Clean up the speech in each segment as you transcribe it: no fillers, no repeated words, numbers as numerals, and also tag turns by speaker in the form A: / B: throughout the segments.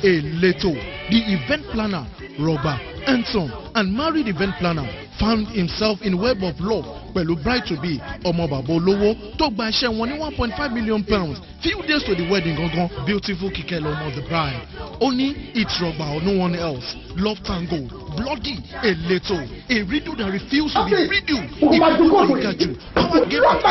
A: Eleto, the event planner, Rọ̀gbà, handsome and married event planner, found himself in web of love pẹ̀lú bride to be ọmọ bàbá olówó tó gba iṣẹ́ wọn ní £1.5 million few days to the wedding gangan. Beautiful Kíkẹ́lọmọ, the bride, ó ní it's Rọ̀gbà or no one else. Love tango, bloody, Eleto, a riddle that refused to be riddled. Ìfúnpọ̀ power game of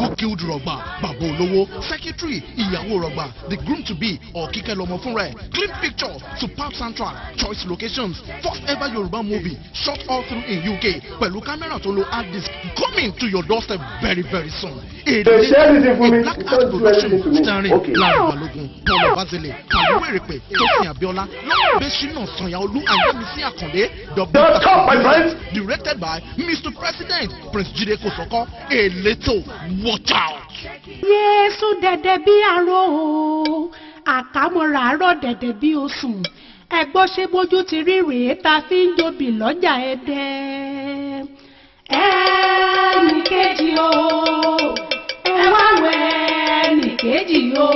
A: who killed Rọ̀gbà, bàbá olówó, secretary, ìyàwó Rọ̀gbà, the groom to be or Kíkẹ́lọmọ fúnra ẹ̀. Clean picture, superb soundtrack, choice locations, first ever Yoruba movie shot all through in UK pẹ̀lú kámẹ́rà tó lo hard disk, coming to your doorstep very very soon.
B: They share anything for
A: A
B: me.
A: Black
B: You
A: Art
B: can't do
A: production
B: anything to me.
A: starring
B: Okay.
A: Láre Balógun, Paul Obazele, Kàlúwèrèpè, Tósìn Abíọ́lá, Lọ́pẹ̀ṣínà Sanyaolu, Ayémisí Àkàndé,
B: Don't come, my friend.
A: Directed by Mr. President Prince Jide Kosoko. Eleto, watch out.
C: Yéésù dẹ̀dẹ̀ bí aró o, àkàmọ́ra àárọ̀ dẹ̀dẹ̀ bí osùn. Ẹ̀gbọ́n, ṣe bójú ti rí rèé ta fi ń jobi lọ́jà Ẹdẹ? Ẹnì kejì o, ẹ wá wẹ ẹnì kejì o.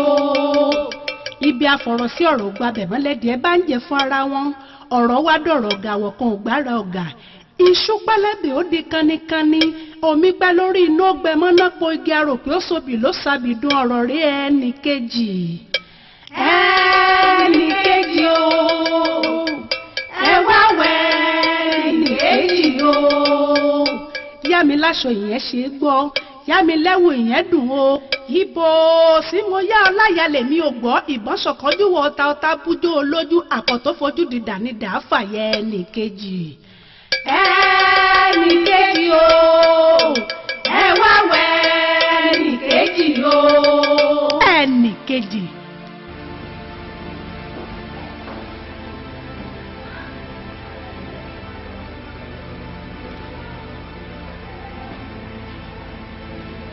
C: Ibi àfọ̀rọ̀ sí ọ̀rọ̀ gbabẹ̀ mọ́lẹ́dì ẹ bá ń jẹ fún ara wọn, ọ̀rọ̀ wá dọ̀rọ̀ gàwọ̀ kan ò gbára ọ̀gà. Iṣu pẹlẹbẹ ó di kánnìkánní, omi pẹ́ lórí iná ọgbẹ mọ́nàpọ̀, igi aròpé ó sobì ló sàbìdún ọ̀rọ̀ rí. Ẹnì kejì, ẹnì kejì o, ẹ wá wẹ ẹnì kejì o. Yá mi láṣọ ìyẹn ṣe é gbọ́, yá mi lẹ́wù ìyẹn dùn o. Ibo sí mo yá ọláyà lèmi ò gbọ́. Ìbọn ṣọ̀kọ́jú wọ ọta, ọta bújó olójú àpọ̀ tó fojú di dàní dàáfàyẹ. Ẹnì kejì, ẹnì kejì o, ẹ wá wẹ ẹnì kejì o. Ẹnì kejì.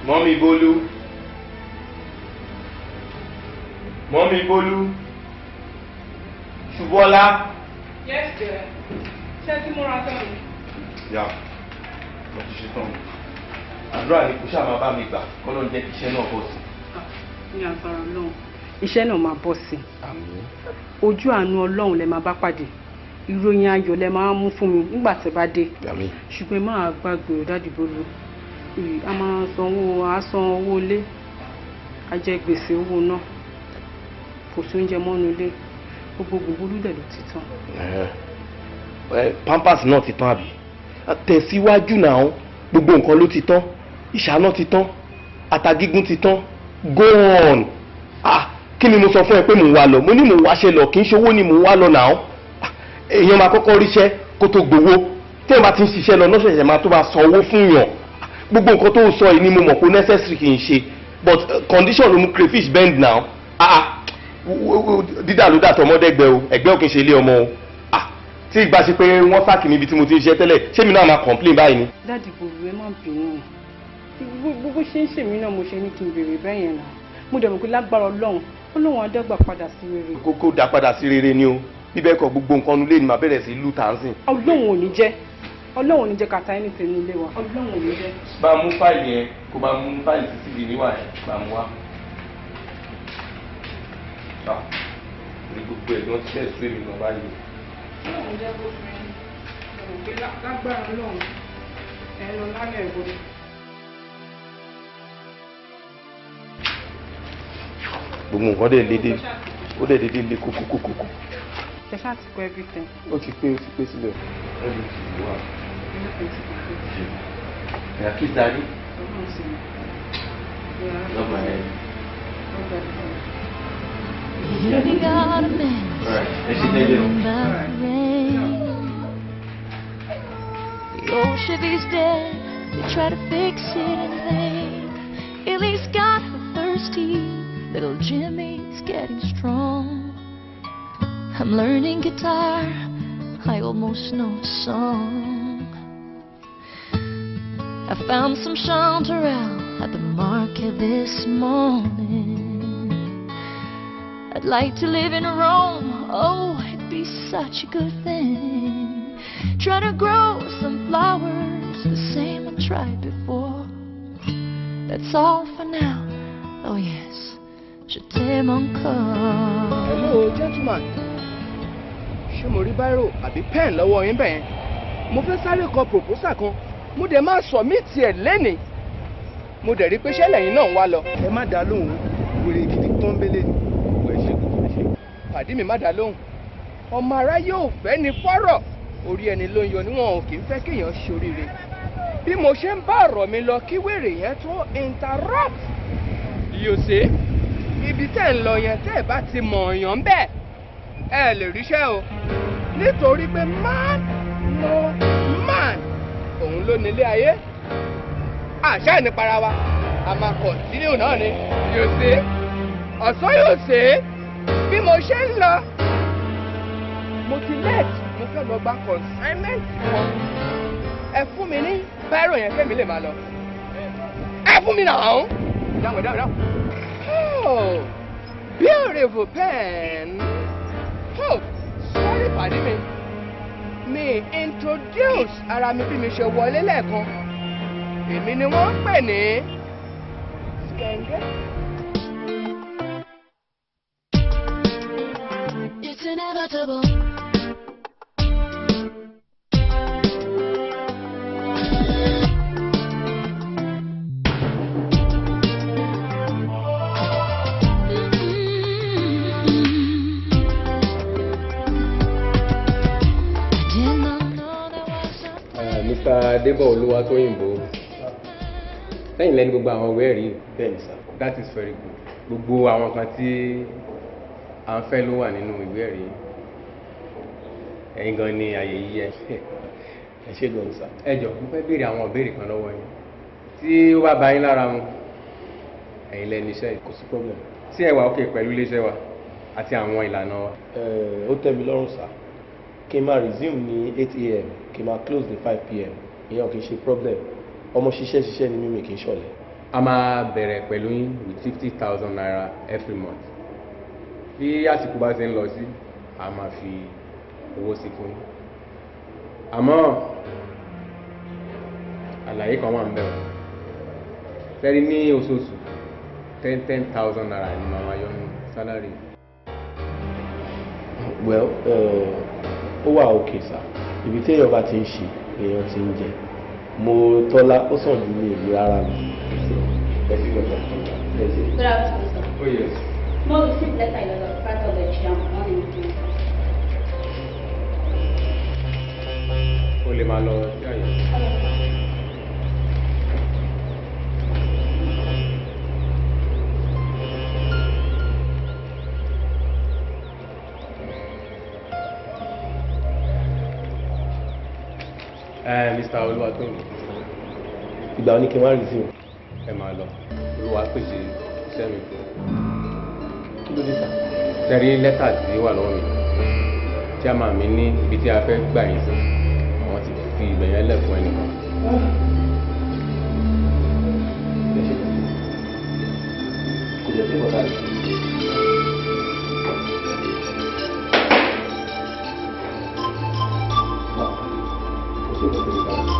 B: Mummy Bólú. Mummy Bólú. Ṣubọ́lá.
D: Yes, dear. Ṣé tí mo ra tán ni?
B: Yà, mo ti ṣe tán. Àdúrà ni kò ṣáà máa bá mi gbà kọ́lọ́ ń jẹ́ kí iṣẹ́ náà bọ̀ sí.
D: Ní agbára Ọlọ́run, iṣẹ́ náà máa bọ̀ sí.
B: Àmín.
D: Ojú àánú Ọlọ́run lẹ máa bá pàdé. Ìròyìn ayọ̀ lẹ máa mú fún mi nígbà tẹ́ bá dé.
B: Àmín.
D: Ṣùgbọ́n ẹ máa gbàgbé o, Daddy Bólú. A máa sanwó, a san owó ilé, a jẹ gbèsè owó náà. Kò sí oúnjẹ mọ́nu ilé. Gbogbo gbogbo dẹ̀ ló ti tán.
B: Ẹ pampers náà ti tán àbí? Tẹ̀síwájú náà, gbogbo nǹkan ló ti tán. Ìṣáná ti tán. Ata gígún ti tán. Go on. Ah, kí ni mo sọ fún ẹ pé mò ń wá lọ? Mo ní mò ń wáṣẹ́ lọ, kì í ṣe owó ni mò ń wá lọ náà. Ah, èèyàn máa kọ́kọ́ ríṣẹ́ kó tó gbowó. Téèyàn bá ti ń ṣiṣẹ́ lọ, lọ́sẹ̀ṣẹ̀ máa tó máa san owó fún yàn. Gbogbo nǹkan tó sọ yìí ni mo mọ̀ pé necessary kì í ṣe, but condition ló mú crayfish bend now. Ah ah, dídà ló dà tọmọdẹ́gbẹ́ o, ẹgbẹ́ ò kì í ṣe ilé ọmọ o. Ah, tí ìgbà ṣe pé wọ́n sack níbi tí mo ti ń ṣiṣẹ́ tẹ́lẹ̀, ṣé mi náà máa complain báyìí ni?
D: Daddy Bólú, ẹ má bínú. Gbogbo ṣe ń ṣèmí náà mo ṣe ní kí n béèrè bẹ́ẹ̀ yẹn náà. Mo dẹ̀ mọ̀ pé lágbára Ọlọ́run, Ọlọ́run á dẹ́gbà padà sí rere.
B: Kókó dá padà sí rere ni o. Bíbẹ́ kọ, gbogbo nǹkan nulẹ̀ ni màá bẹ̀rẹ̀ sí lù tàǹsìn.
D: Ọlọ́run ò ní jẹ́, Ọlọ́run ò ní jẹ́ ká ta anything nílé wa. Ọlọ́run ò ní jẹ́.
B: Bá a mú fáìlì yẹn, kó bá a mú fáìlì títí di níwà yẹn, bá a mú wá. Ah, orí gbogbo ẹ̀ gan ti fẹ́ sú èmi gan báyìí.
D: Ọlọ́run jẹ́ kó fún yín. Mo mọ̀ pé lágbára Ọlọ́run, ẹ lọ lálẹ́ ìbọn.
B: Gbogbo nǹkan dẹ̀ lédè, ó dẹ̀ dédé lé kókókókó.
D: Ṣe ṣáà ti kọ everything?
B: Ó ti pé, ó ti pé sílẹ̀. Everything wà.
D: Everything ti complete.
B: Ẹ̀yà kí darí.
D: Ọlọ́run sì ní.
B: Love my head.
E: You got a man
B: Alright, ẹ ṣe tẹ́lẹ̀ o.
E: by the rain. The old Chevy's dead. They try to fix it in vain. Ellie's got her thirsty. Little Jimmy's getting strong. I'm learning guitar. I almost know a song. I found some chanterelle at the market this morning. I'd like to live in Rome. Oh, it'd be such a good thing. Try to grow some flowers, the same I tried before. That's all for now. Oh yes, je t'aime encore.
F: Hello, gentleman. Ṣé mo rí bírò àbí pen lọ́wọ́ yín bẹ́ẹ̀? Mo fẹ́ sáré kọ proposal kan. Mo dẹ̀ máa submit ẹ̀ lénìí. Mo dẹ̀ rí pé ṣẹlẹ̀ yín náà ń wá lọ.
B: Ẹ má dá lóhùn, wèrè gidi pọ́nbélé ni. Ẹ ṣe kò ṣe.
F: Pàdí mi, má dá lóhùn. Ọmọ aráyé ò fẹ́ ni fọ́rọ̀. Orí ẹni ló ń yọ níwọ̀n, ò kì í fẹ́ kéèyàn ṣoríire. Bí mo ṣe ń bá ọ̀rọ̀ mi lọ kí wèrè yẹn tó interrupt. You see? Ibi tẹ́ ń lọ yẹn, tẹ́ ẹ̀ bá ti mọ̀ ọ̀yàn bẹ́ẹ̀, ẹ lè ríṣẹ́ o. Nítorí pé man no man, òun ló nílé ayé. Àṣà ìnípara wa, a máa continue náà ni. You see? Ọ̀sán yóò ṣe é. Bí mo ṣe ń lọ, mo ti late, mo fẹ́ lọ gba consignment kan. Ẹ fún mi ní bírò yẹn kémi lè máa lọ. Ẹ fún mi náà. Dáhùn, dáhùn, dáhùn. Oh, beautiful pen. Oh, sorry, pàdé mi. Mi introduce ara mi bí mi ṣe wọlé lẹ́ẹ̀kan. Èmi ni wọ́n ń pè ní Skenge.
E: It's inevitable. I did not know there was a
G: Mr. Adébọ̀ Olúwatóyìnbó, lẹ́yìn lẹ́ni gbogbo àwọn ìwé ẹ̀rí.
B: Bẹ́ẹ̀ni sá.
G: That is very good. Gbogbo àwọn kan tí à ń fẹ́ ló wà nínú ìwé ẹ̀rí. Ẹ̀yin gan ni àyè yìí yẹ.
B: Ẹ ṣe gan sá.
G: Ẹ jọ̀ọ́, mo fẹ́ béèrè àwọn ìbéèrè kan lọ́wọ́ yín tí ó bá bá yín lára mu. Ẹ̀yin lẹ́ni iṣẹ́ yìí.
B: Kò sí problem.
G: Tí ẹ wà okay pẹ̀lú iléeṣẹ́ wa àti àwọn ìlànà wa?
B: Ó tẹ́ mi lọ́rùn sá. Kí n máa resume ní 8 a.m., kí n máa close ní 5 p.m., ìyẹn ò kì í ṣe problem. Ọmọ ṣiṣẹ́ ṣiṣẹ́ ni mímì, kì í ṣọ̀lẹ.
G: A máa bẹ̀rẹ̀ pẹ̀lú yín with ₦50,000 every month. Bí àsìkò bá ṣe ń lọ sí, a máa fi owó sí fún yín. Àmọ́ àlàyé kan wà ń bẹ̀ o. Sẹ́rí ní oṣooṣù, ₦10,000 ni màá máa yọ nínú salary.
B: Well, ó wà okay sá. Ibi tí èèyàn bá ti ń ṣe, èèyàn ti ń jẹ. Mo tọ́lá ó sàn ju mi ìlú rárá lọ. Ẹ ṣe gan sá. Ẹ ṣe.
H: Good afternoon, sir.
G: Oh yes.
H: Mo received letter in the front of the chairman on the
G: O lè máa lọ sí àyè. Ẹ Mr. Olúwatóyìn.
B: Ìgbà wo ni kí n wá resume?
G: Ẹ máa lọ. Olúwa pèsè iṣẹ́ mi fún un.
B: Kí ló dé sá?
G: Tẹ̀rí lẹ́tà tí ó wà lọ́wọ́ mi. Chairman mi ní ibi tí a fẹ́ gbà yín sí. Àwọn ti fi ibẹ̀ yẹn lẹ̀ fún ẹnìkan.
B: Ẹ ṣe gan. Kò jẹ́ sí nǹkan tá a lè ṣe. Kò sí nǹkan tó lè bá wa.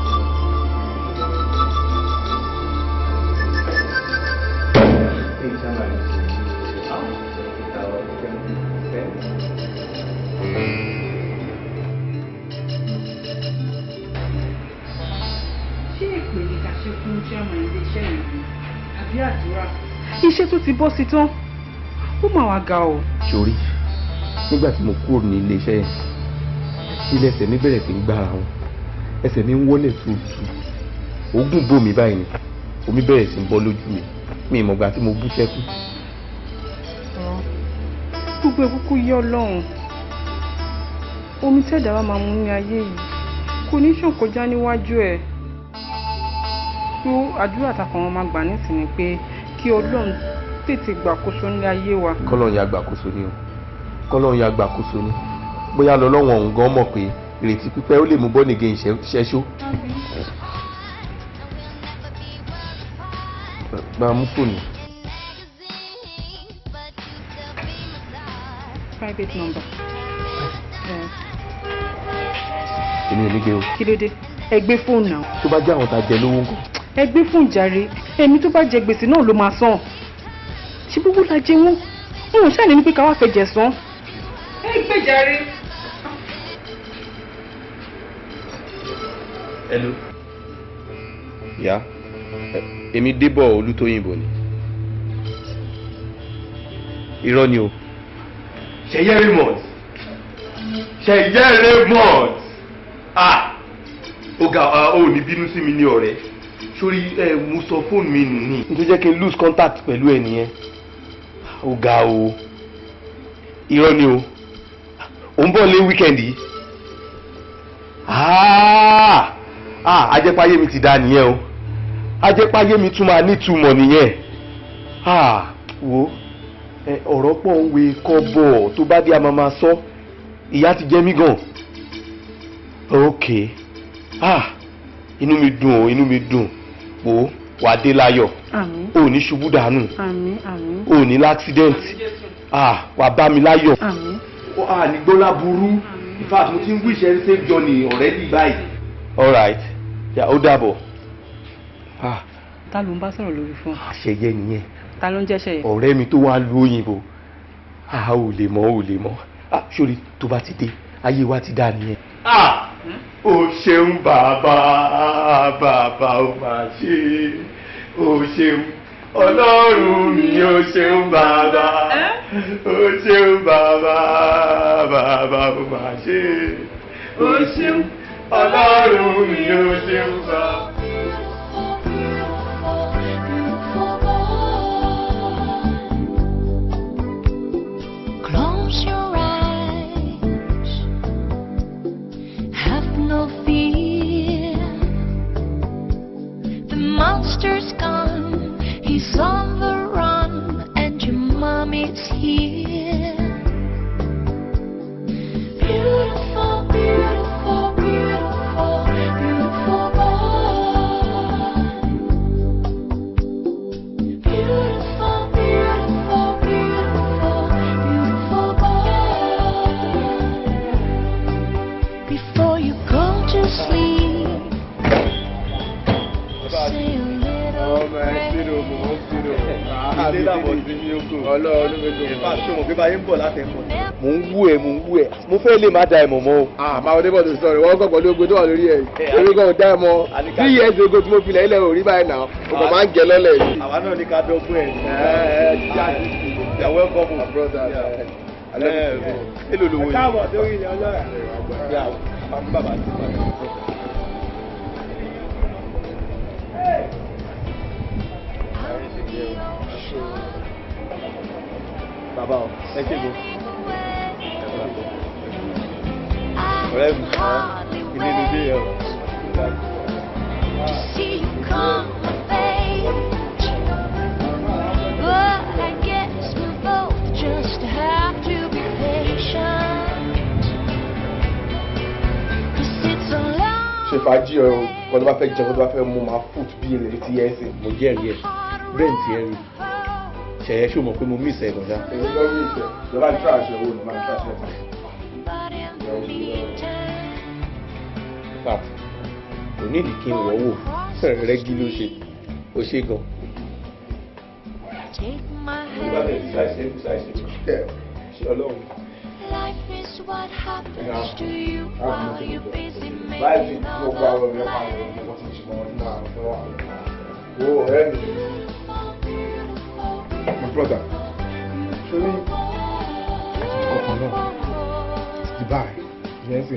G: Hey, chairman mi ti 20,000.
D: Ṣé èpè ni ká ṣe fún chairman iléeṣẹ́ yìí ni àbí àdúrà? Iṣẹ́ tó ti bọ́ sí tán, ó mà wá ga o.
B: Sórí nígbà tí mo kúrò ní iléeṣẹ́ yẹn, ilé ẹsẹ̀ mi bẹ̀rẹ̀ sí ń gbára wọn, ẹsẹ̀ mi ń wọlé tuutu, òógùn bò mí báyìí ni omi bẹ̀rẹ̀ sí ń bọ́ lójú mi. Mi ìmọ̀gbà tí mo bú sẹ́kún.
D: Gbogbo ẹ̀ kúkú yé Ọlọ́run. Omi tẹ́ẹ̀dá wa máa mú ní ayé yìí kò ní ṣàn kọjá níwájú ẹ̀. Tó àdúrà takàn wọn máa gbà nísìnyí pé kí Ọlọ́run tètè gbàkóso ní ayé wa.
B: Kọ́lọ́run ya gbàkóso ni o, kọ́lọ́run ya gbàkóso ni. Bóyá lọ́lọ́wọ̀n òun gan mọ̀ pé ìrètí pípẹ́ ó lè mú born again ṣẹ́ṣó. Gba mú fóònù.
D: Private number.
B: Èmi ò ní gbé o.
D: Kí ló dé? Ẹ gbé fóònù náà.
B: Tó bá jẹ́ àwọn tá a jẹ lówó ńkọ́.
D: Ẹ gbé fóònù jàre. Èmi tó bá jẹ gbèsè náà ló máa san. Ṣé gbogbo la jẹ wọ́n? Wọn ò ṣàlẹ́ ní pé ká wá fẹ́ jẹ san. Ẹ gbé jàre.
B: Hello. Ìyá, èmi Débọ̀ Olútóyìnbó ni. Irọ́ ni o. Ṣẹ̀yẹ Raymond. Ṣẹ̀yẹ Raymond. Ah! Ó ga ó ní bínú sí mi ní ọ̀rẹ́. Sórí ẹ mo sọ fóònù mi nù ní. N tó jẹ́ kí n lose contact pẹ̀lú ẹ nìyẹn. Ó ga o. Irọ́ ni o. Ò ń bọ̀ lé weekend yìí. Ah! Ah! Ajẹ́páyé mi ti da nìyẹn o. Ajẹ́páyé mi tún máa nítumọ̀ nìyẹn. Ah! Wo ọ̀rọ̀ pọ̀ ń we kọ́bọ̀ tó bá dé a máa máa sọ. Ìyá ti jẹ mí gan. Ok. Ah! Inú mi dùn o, inú mi dùn. Wo wà á dé láyọ̀.
D: Àmín.
B: O ò ní ṣubú dànù.
D: Àmín, àmín.
B: O ò ní l'accident. Ah! Wà á bá mi láyọ̀.
D: Àmín.
B: Ah! Ní gbọ́lá burú. In fact, mo ti ń wish ẹ safe journey already báyìí. All right. Ya ó dàbọ̀. Ah!
D: Ta ló ń bá sọ̀rọ̀ lórí fún?
B: Àṣeyẹ nìyẹn.
D: Ta ló ń jẹ́ṣẹ́ yẹn?
B: Ọ̀rẹ́ mi tó wá lu òyìnbó. A ò lè mọ̀, ò lè mọ̀. Ah! Sórí tó bá ti dé, ayé wa ti dá nìyẹn. Ah! O ṣeun bàbá, bàbá ó máa ṣe. O ṣeun Ọlọ́run mi, o ṣeun bàbá. O ṣeun bàbá, bàbá ó máa ṣe. O ṣeun Ọlọ́run mi, o ṣeun bàbá.
E: Close your eyes, have no fear. The monster's gone, he's on the run, and your mommy's here. Beautiful, beautiful, beautiful, beautiful boy. Beautiful, beautiful, beautiful, beautiful boy. Before you go to sleep, say a little prayer.
B: Mo ń wú ẹ, mo ń wú ẹ, mo fẹ́ lè má da ẹ mọ̀ mọ́ o.
G: Ah, máa wọlé bọ̀ tó sọ̀rọ̀, wọ́n kọ̀ pẹ̀lú ogun tó wà lórí ẹ̀. Orí kan ò dá ẹ mọ̀. 3 years ago tí mo filẹ̀ ilẹ̀ ò rí báyìí náà. O kò máa ń jẹ lọ́lẹ̀ yìí.
B: Àwa náà ní ká dọ́gbọ́n ẹ̀. You are welcome,
G: my brother.
B: Èló lówó yìí?
F: Káàbọ̀ sórí ilẹ̀ ọlọ́rà.
B: Bàbá àti bàbá. Bàbá o, ẹ ṣe go. Ọ̀rẹ́ mi, ilé ló dé yẹn o.
E: To see you come of age. But I guess we both just have to be patient. 'Cause it's a long
G: Ṣe fàájì ọ̀rọ̀ kan tó bá fẹ́ jẹun tó bá fẹ́ mú máa foot bí ilẹ̀ ti yẹ ẹsẹ̀.
B: Mo jẹ́rìí ẹ̀, bẹ́ẹ̀ ni tiẹ̀ rí. Ṣẹ̀yẹ ṣó mọ̀ pé mo miss ẹ̀ gan ṣá.
G: Èmi ló rí ìfẹ́. Ìjọba ń tíra àṣẹ owó ni máa ń tíra àṣẹ.
E: but in the meantime,
B: In fact, kò ní ìdí kí n wọ̀ wò. Rẹ́gí ló ṣe. Ó ṣe gan.
E: take my
B: Ìgbà tẹ̀
E: hand.
B: ṣàìṣe ṣàìṣe. Ṣé Ọlọ́run?
E: Life is what happens to you while you're busy
G: Láìsí
E: making
G: tí mo gba
E: other
G: ọ̀rọ̀ mi pa àwọn ọmọ tí mo ṣe mọ́ ọdún náà fún wa. Wo ọ̀rẹ́ mi. My brother, sórí ọkàn náà ti báyìí, ìyẹn sì.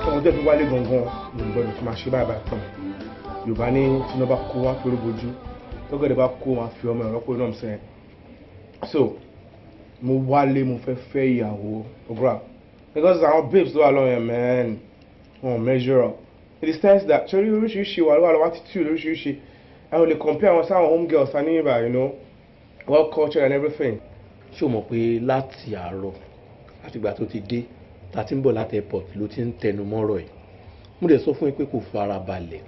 G: Ọmọ tó fi wálé gangan ni mo gbọ́dọ̀ fi máa ṣe báyìí báyìí fún mi. Yorùbá ní tí iná bá kó wá fẹ́rẹ́ bojú, Tọ́gẹ̀dẹ̀ bá kó máa fi ọmọ ẹ̀rọ pé náà sẹ́yìn. So mo wálé, mo fẹ́ fẹ́ ìyàwó ogra because àwọn babes tó wà lọ́wọ́ yẹn, man, wọn measure up in the sense that torí oríṣiríṣi wà lọ́wọ́ attitude oríṣiríṣi. I ò lè compare àwọn sáwọn home girls ta ní ibà, well cultured and everything.
B: Ṣé o mọ̀ pé láti àárọ̀, látìgbà tó ti dé, ta ti ń bọ̀ láti airport ló ti ń tẹnu mọ́rọ̀ ẹ̀? Mo dẹ̀ sọ fún ẹ pé kò fara balẹ̀.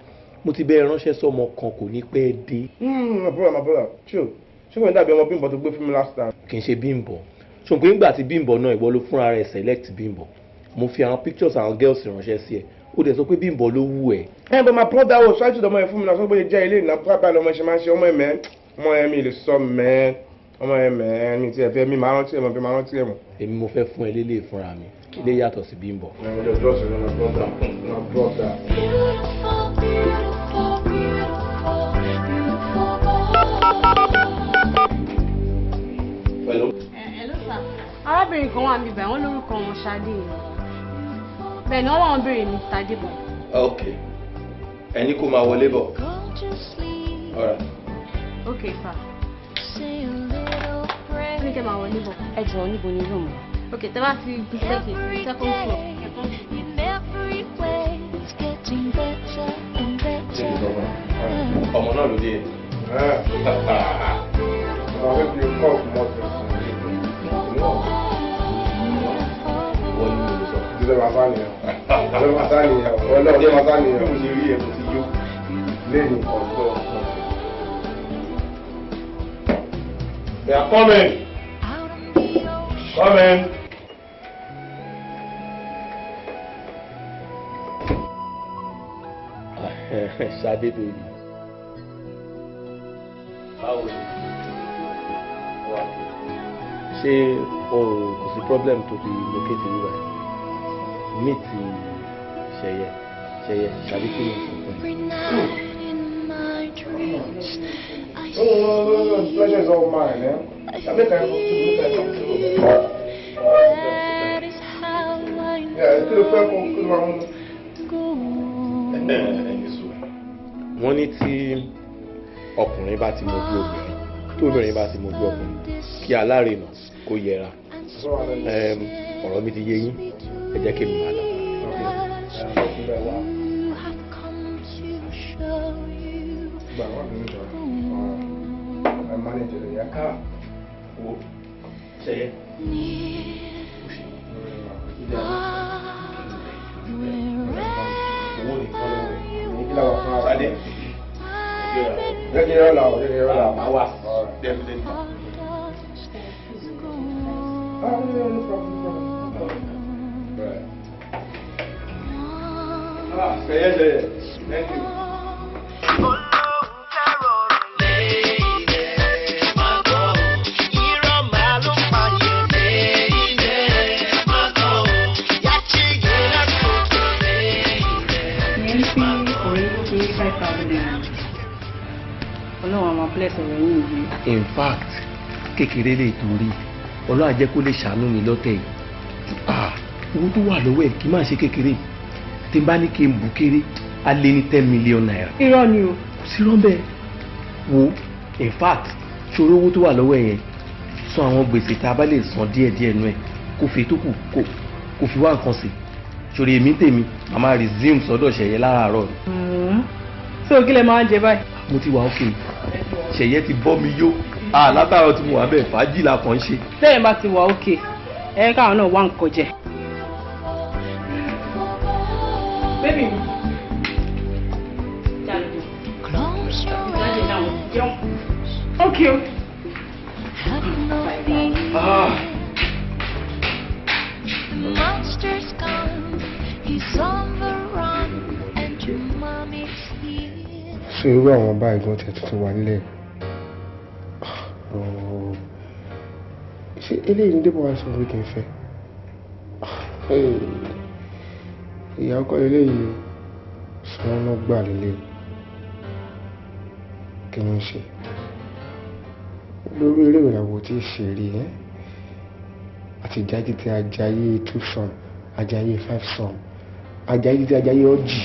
B: Mo ti bẹ́ẹ̀ ránṣẹ́ sọ́mọ kan, kò ní pẹ́ dé.
G: My brother, my brother, chill. Ṣé kò ní dàbí ọmọ Bímbọ́ tó gbé fún mi last time?
B: Kì í ṣe Bímbọ́. Ṣùgbọ́n nígbà tí Bímbọ́ náà, ìwọ ló fúnra rẹ̀ select Bímbọ́. Mo fi àwọn pictures àwọn girls ránṣẹ́ sí ẹ, ó dẹ̀ sọ pé Bímbọ́ ló wù ẹ́.
G: Ẹ, but my brother o ṣáájú ọmọ yẹn fún mi náà, sọ pé jẹ́ ilé ìná pápá lọmọ ṣe máa ń ṣe ọmọ ẹ̀ mẹ́. Ọmọ yẹn, mi lè sọ mẹ́, ọmọ yẹn mẹ́, mi ti ẹ̀ fẹ́ mi máa rántí ẹ̀ mọ́, fi máa rántí ẹ̀ mọ́.
B: Èmi mo fẹ́ fún ẹ lélẹ̀ fúnra mi, ilé yàtọ̀ sí Bímbọ́.
G: My brother, my brother.
E: Beautiful, beautiful, beautiful, beautiful boy.
B: Hello.
D: Hello sir. Arábìnrin kan wà níbẹ̀, wọ́n lórúkọ wọn Ṣadé ni. Bẹ́ẹ̀ ni wọ́n wà, wọ́n béèrè Mr. Adébọ̀.
B: Ok, ẹni kó máa wọlé bọ̀.
E: Go to sleep.
B: Alright.
D: Ok sir.
E: Say a little prayer.
D: Wọ́n ní kẹ́ máa wọlé bọ̀. Ẹ jọ̀ọ́, níbo ni room? Ok, tẹ́ bá ti gun staircase,
E: Every
D: second floor.
E: day, in every way, it's getting better and better.
B: Ọmọ náà ló dé.
G: Àwọn fẹ́ fi kọ́ mọ́tò.
B: Ìwọ ni mo lè sọ.
G: Ìdílé bàbá nìyẹn. Ìdílé bàbá nìyẹn. Ọlọ́run bàbá nìyẹn.
B: Bí mo ṣe rí ẹ, mo ti yó.
G: Lẹ́yìn ọ̀dọ́. They are coming.
E: Out on the ocean.
G: Coming.
B: Ṣadé baby. Báwo ni? Wà. Ṣé o kò sí problem tó fi locate mi báyìí? Meet Ṣẹyẹ. Ṣẹyẹ, Ṣadé kí ni sọ fún ẹ?
E: Every night in my dreams, I
G: No, no, no, no, no. Pleasure is all mine, eh?
E: see
G: I make I talk to you, make I talk to you.
E: that is how I
G: Yeah, kí ló fẹ́ kó kí ló máa mú?
E: go.
B: Ẹni sùn. Wọ́n ní tí ọkùnrin bá ti mojú obìnrin, tó obìnrin bá ti mojú ọkùnrin, kí alárinà kó yẹra. Ọ̀rọ̀ mi ti yé yín, ẹ jẹ́ kí èmi máa lọ.
E: You have come to show you.
G: Gbà wọ́n mi jọ. I manage it, yeah.
B: Wo Ṣẹyẹ.
E: Near, far,
B: Owó ni
E: wherever you
G: Kí la wà fún ara?
B: Ṣadé.
E: I've been
G: Jẹ́ kí n rọ́lá o, jẹ́ kí n rọ́lá o.
B: Máa wá definitely.
E: heart does go
G: Ah, no, no problem, no problem. Right. Ah, Ṣẹyẹ, Ṣẹyẹ. Thank you.
D: Ìyẹn ní pé ọ̀rẹ́ yín fún yín ₦5,000. Ọlọ́run á máa bless ọ̀rẹ́ yín yìí.
B: In fact, kékeré lè torí Ọlọ́run á jẹ́ kó lè ṣàánú mi lọ́tẹ̀ yìí. Ah, owó tó wà lọ́wọ́ ẹ̀ kì í máa ṣe kékeré. Tí n bá ní kí n bù kéré, á lé ní ₦10 million.
D: Irọ́ ni o.
B: Kò sí rọ́ńbẹ́. Wo, in fact, ṣòro owó tó wà lọ́wọ́ ẹ̀ yẹn, san àwọn gbèsè tá a bá lè san díẹ̀díẹ̀ nú ẹ̀, kó fi tó kù kó fi wá nǹkan sí. Ṣòro èmi tèmi, màmá resume sọ́dọ̀ Ṣẹ̀yẹ láràárọ̀ ni.
D: So kí lẹ máa ń jẹ báyìí?
B: Mo ti wà ókè. Ṣẹ̀yẹ ti bọ́ mi yó. Ah, látàárọ̀ tí mo wà bẹ́ẹ̀, fàájì la kàn ń ṣe.
D: Tẹ́yìn bá ti wà òkè, ẹ káwọn náà wá nǹkan jẹ. Baby mi.
E: Close your eyes.
D: Okay o.
E: Have no fear.
B: Ah.
E: The monster's gone. He's on the run, and your mommy's here.
G: So irú àwọn báyìí gan tẹ̀ tuntun wà nílẹ̀. Oh. Ṣé eléyìí ní Débọ̀ wá sọ pé kí n fẹ́? Ìyá ọkọ eléyìí sọ wọn lọ gbà lélẹ̀. Kí ló ń ṣe? Lórí eré ìràwọ̀ tí ì ṣe rí ẹ́ àti jáde tí ajayé two sum, ajayé five sum, ajayé tí ajayé ọjì.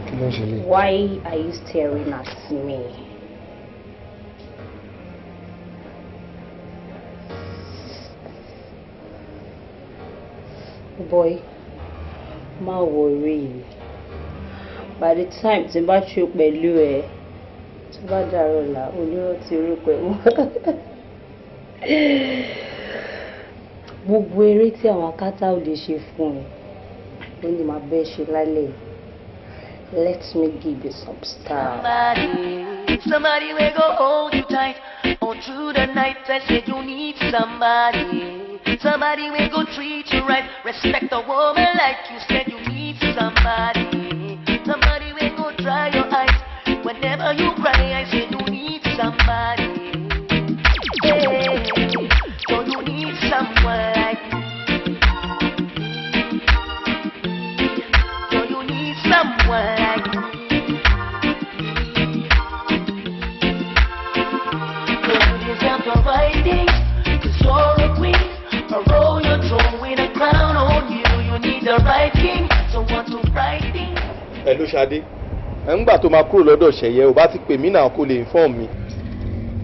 G: Kí ló ń ṣe lè?
H: Why are you staring at me? Boy, má worry. By the time tí n bá ṣe pẹ̀lú ẹ, tó bá dàrọ̀ là, onírọ́tí orúkọ ẹ̀ mọ́. Gbogbo eré tí àwọn akátá ò lè ṣe fún ẹ, ló ní máa bẹ́ẹ̀ ṣe lálẹ́ yìí. Let me give you some style.
E: Somebody, somebody will go hold you tight all through the night. I said you need somebody. Somebody will go treat you right. Respect a woman like you said you need somebody. Somebody will go dry your eyes whenever you cry. I said you need somebody. Hey, so you need someone like me. So you need someone like me. Cause you deserve the right things. 'Cause you're a queen, a royal throne with a crown on you. You need the right king, someone to right things.
B: Ẹ ló Ṣadé, ẹ ń gbà tó máa kúrò lọ́dọ̀ Ṣẹ̀yẹ, ò bá ti pè mí náà kó lè inform mi.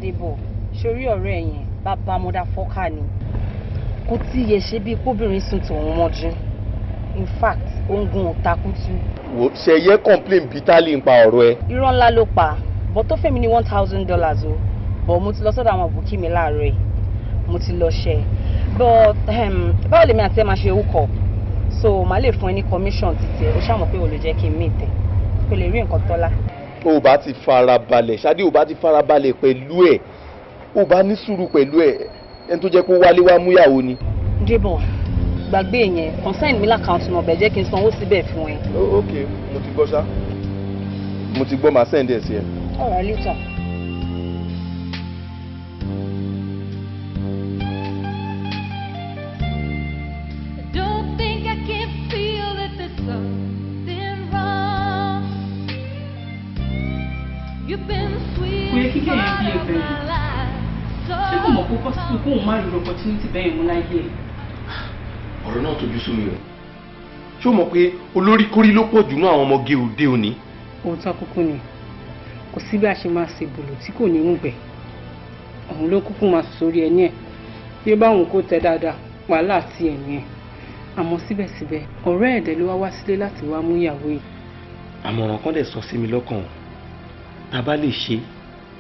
D: Débọ̀, sórí ọ̀rẹ́ ẹ̀ yẹn, bàbá mọ́dá fọ́kà ni. Kò tí yẹ ṣe bíi kóbìnrin sùn tòun mọ́jú. In fact, ó ń gun òtakútú.
B: Wò, Ṣẹ̀yẹ complain bitterly nípa ọ̀rọ̀ ẹ.
D: Irọ́ ńlá ló pa, bọ́ tó fẹ́mi ní $1,000 o. Bọ̀ mo ti lọ sọ́dọ̀ àwọn àbùkí mi láàárọ̀ yìí. Mo ti lọ ṣe. But báwo lèmi àti ẹ máa ṣe hook up? So màá lè fún ẹ ní commission títí ẹ. O ṣáà mọ̀ pé o lè jẹ́ kí n meet ẹ. Kò lè rí nǹkan tọ́lá.
B: O bá ti farabalẹ̀, Ṣadé, o bá ti farabalẹ̀ pẹ̀lú ẹ̀, o bá ní sùúrù pẹ̀lú ẹ̀, ẹni tó jẹ́ pé ó wálé wá múyàwó ni.
D: Débọ̀, gbàgbé yẹn, consign mi l'account number, jẹ́ kí n sanwó síbẹ̀ fún ẹ.
B: Ok, mo ti gbọ́ ṣá. Mo ti gbọ́, màá send ẹ̀ sí ẹ.
D: All right, later.
E: Don't think I can feel that there's something wrong. You've been the
D: Kò yẹ kí
E: sweetest
D: kẹ́yìn
E: part
D: bí
E: of
D: ẹbẹ̀rù.
E: my life.
D: Ṣé kò mọ̀ pé possible kóun má rí opportunity bẹ́ẹ̀ mú láyé ẹ̀?
B: Ọ̀rọ̀ náà tójú sú mi o. Ṣé o mọ̀ pé olórí kórí ló pọ̀ jù ní àwọn ọmọge òde òní?
D: Òótọ́ kúkú ni, kò sí bí a ṣe máa ṣe bòlò tí kò ní rúgbẹ̀. Òun ló kúkú máa sùn sórí ẹni ẹ̀. Bí ó bá òun kó tẹ dáadáa, wàhálà ti ẹ̀yìn ẹ̀. Àmọ́ síbẹ̀síbẹ̀, ọ̀rẹ́ ẹ̀dẹ̀ ló wá wá sílé láti wá mú ìyàwó yìí.
B: Àmọ̀ràn kan dẹ̀ sọ sí mi lọ́kàn o. Tá a bá lè ṣe,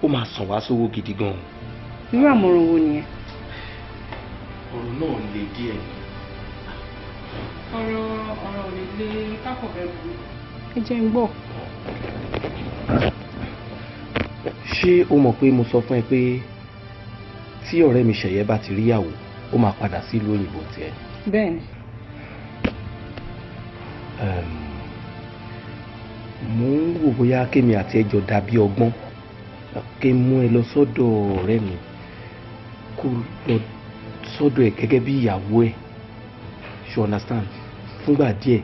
B: ó máa sàn wá sówó gidi gan-an.
D: Irú àmọ̀ràn wo nìyẹn?
B: Ọ̀rọ̀ náà le díẹ̀.
D: Ọ̀rọ̀ ò lè lé kákọ̀ bẹ́ẹ̀ bù. Ẹ jẹ́ ń gbọ́.
B: Ṣé o mọ̀ pé mo sọ fún ẹ pé tí ọ̀rẹ́ mi Ṣẹ̀yẹ bá ti ríyàwó, ó máa padà sílùú òyìnbó tiẹ̀?
D: Bẹ́ẹ̀ni.
B: Mo ń wò bóyá kémi àti ẹjọ́ dàbí ọgbọ́n, kí n mú ẹ lọ sọ́dọ̀ ọ̀rẹ́ mi, kó lọ sọ́dọ̀ ẹ̀ gẹ́gẹ́ bí ìyàwó ẹ̀, you understand, fúngbà díẹ̀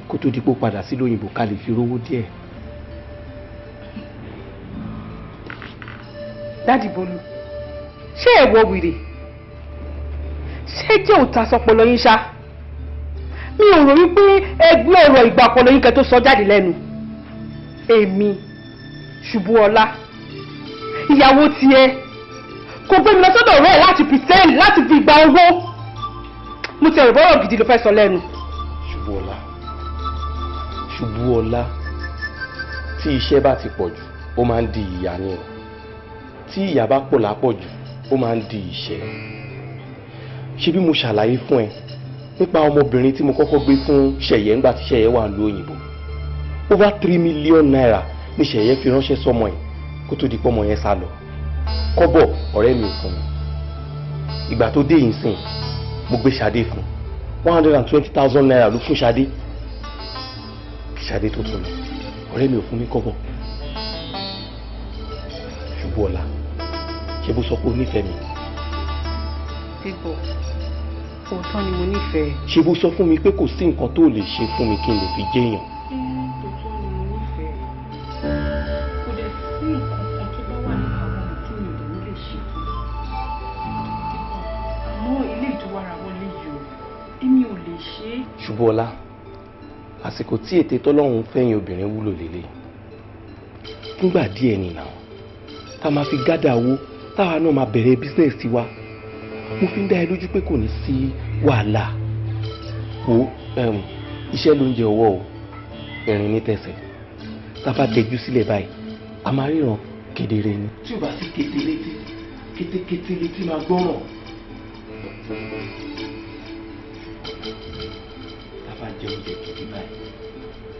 B: kó tó di pé ó padà sílùú òyìnbó ká lè fi rówó díẹ̀.
D: Daddy Bólú, ṣé ẹ wọ wèrè? Ṣé jẹ́ òǹtà sọpọlọ yín ṣá? Mi ò rò wípé ẹgbẹ́ ọ̀rọ̀ ìgbà ọpọlọ yín kẹ́ tó sọ jáde lẹ́nu. Èmi, Ṣubúọlá, ìyàwó tiẹ̀, kò gbé mi lọ sọ́dọ̀ ọ̀rẹ́ ẹ̀ láti pretend láti fi gba owó. Mo ti ẹ̀rù bọ́rọ̀ gidi ló fẹ́ sọ lẹ́nu.
B: Ṣubúọlá, Ṣubúọlá, tí iṣẹ́ bá ti pọ̀ jù, ó máa ń di ìyà ni o. Tí ìyà bá pọ̀ lápọ̀jù, ó máa ń di ìṣẹ́. Ṣé bí mo ṣàlàyé fún ẹ nípa ọmọbìnrin tí mo kọ́kọ́ gbé fún Ṣẹ̀yẹ ńgbà tí Ṣẹ̀yẹ wà ní òyìnbó? Over ₦3 million ní Ṣẹ̀yẹ fi ránṣẹ́ sọ́mọ ẹ̀ kó tó di pọ́mọ yẹn sá lọ. Kọ́bọ̀ ọ̀rẹ́ mi ò fún mi. Ìgbà tó dé yìí sìn, mo gbé Ṣadé fún. ₦120,000 ló fún Ṣadé. Kí Ṣadé tó tún lọ, ọ̀rẹ́ mi ò fún mi kọ́bọ̀. Ṣubúọlá, ṣé bó sọ pé o nífẹ̀ẹ́ mi?
D: Débọ̀, òótọ́ ni mo nífẹ̀ẹ́.
B: Ṣé bó sọ fún mi pé kò sí nǹkan tó lè ṣe fún mi kí n lè fi jẹ́yàn?
D: Òótọ́ ni mo nífẹ̀ẹ́. Kò dẹ̀ sí nǹkan kan tó bá wà nínú àwọn mi tí mi ò dẹ̀ ní lè ṣe fún un. Àmọ́ ilé ìtura wọlé yìí o, èmi ò lè ṣe é.
B: Ṣubúọlá, àsìkò tí ète tọ́lọ́run fẹ́yìn obìnrin wúlò lélẹ̀. Fúngbà díẹ̀ nìyà, tá a máa fi gádà owó, táwa náà máa bẹ̀rẹ̀ business tiwa. Mo fi ń dá ẹ lójú pé kò ní sí wàhálà. Wo, iṣẹ́ ló ń jẹ ọwọ́ o, ẹ̀rín ní tẹ̀sẹ̀. Tá a bá dẹjú sílẹ̀ báyìí, a máa ríran kedere ni. Tí o bá sí kété létí, kétékété létí máa gbọ́ràn. Tá a bá jẹ oúnjẹ gidi báyìí,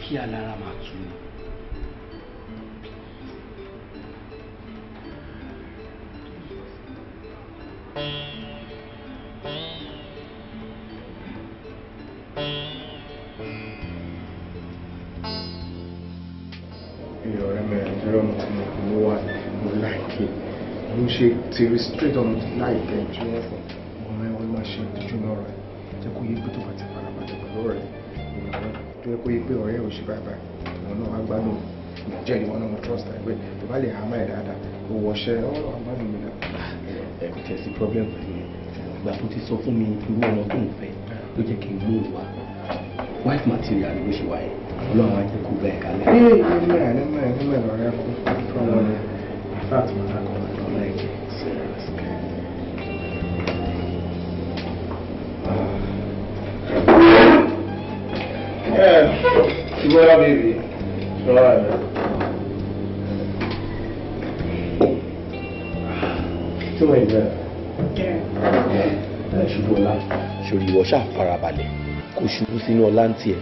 B: kí alára máa tù ní.
G: Ọ̀rẹ́ mi, àìjọ́rọ̀ mo ti mọ̀ pé mo wà, mo láìkí mo ṣe tèrè straight on, mo ti láìpẹ́ tí wọ́n fọ̀ ọmọ ẹ̀ wọ́n máa ṣe ìtọ́jú náà rẹ̀. Jẹ́ kó yé pé tó bá ti farabalẹ̀ pẹ̀lú ọ̀rẹ́ ìnáwó tó yẹ kó yé pé ọ̀rẹ́ ò ṣe báyìí báyìí, ìwọ náà wá gbádùn mi jẹ́, ìwọ náà mo trust ẹ pé tó bá lè hàmà ẹ̀ dáadáa, ó wọṣẹ́ ọ̀rọ̀ wá gbádùn mi náà.
B: Ẹ kò tẹ̀ sí problem pẹ̀lú yẹn. Ìgbà tó ti sọ fún mi irú ọmọ tó ń fẹ́ ló jẹ́ kí n mú un wá. Wife material ni bó ṣe wà yẹn. Ọlọ́run á jẹ́ kó bẹ́ẹ̀ kalẹ̀.
G: Ee, amen, amen, amen. Ọ̀rẹ́ kún fún ọmọ ni. In fact, mo ta kọ́ ọ́ like it serious. Yeah, Ṣubọ́lá baby. Ṣọlá rẹ̀. Tí wọ́n yìí bẹ̀rẹ̀.
B: Ṣubọ́lá, ṣòrí ìwọ ṣáà farabalẹ̀ kó ṣubú sínú ọlá ń tiẹ̀.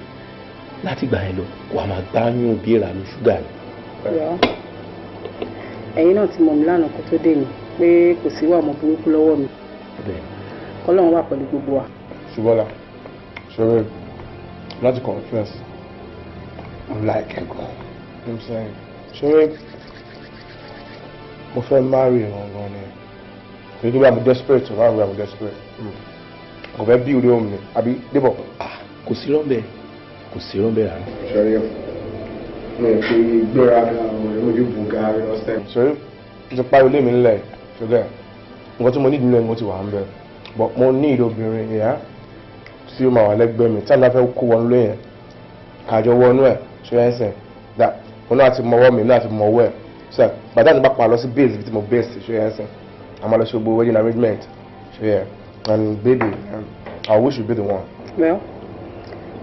B: Láti gbà yẹn lọ, wàá máa gbáyún bí ìrànú ṣúgà ni.
D: Ẹ̀yin náà ti mọ̀ mí lánàá kó tó dé mi pé kò sí wà ọmọ burúkú lọ́wọ́ mi. Kọ́lọ́run wà pẹ̀lú gbogbo wa.
G: Ṣubọ́lá, ṣọlá, láti confess, mo like ẹ gan. You know what I'm saying? Ṣọlá, mo fẹ́ marry wọn gan ni. Kò ní kí I'm desperate, why I'm desperate. Kò fẹ́ build home ni, àbí débọ̀.
B: Kò sí rọ́ńbẹ́, kò sí rọ́ńbẹ́ rárá.
G: Ṣọlá, mi ò fi gbéraga, mo ti bùgá rẹ ọ̀sẹ̀. Ṣọlá, mo ti parí ilé mi nílẹ̀, ṣọlá, nǹkan tí mo ní ìdílé mi ti wà ń bẹ̀. But mo ní ìdóbìnrin ìyá tí ó máa wà lẹ́gbẹ̀ẹ́ mi, tí àná fẹ́ kó wọnú lé yẹn, kàjọ wọnú ẹ̀, ṣe yẹn sìn, that mo náà ti mọwọ́ mi, náà ti mọwọ́ ẹ̀. So bàtà tí mo bá pa lọ sí base ibi tí mo base, ṣe yẹn sìn, a máa lọ ṣe gbogbo wedding arrangement, ṣe yẹn. And baby, I wish you be the one.
D: Well,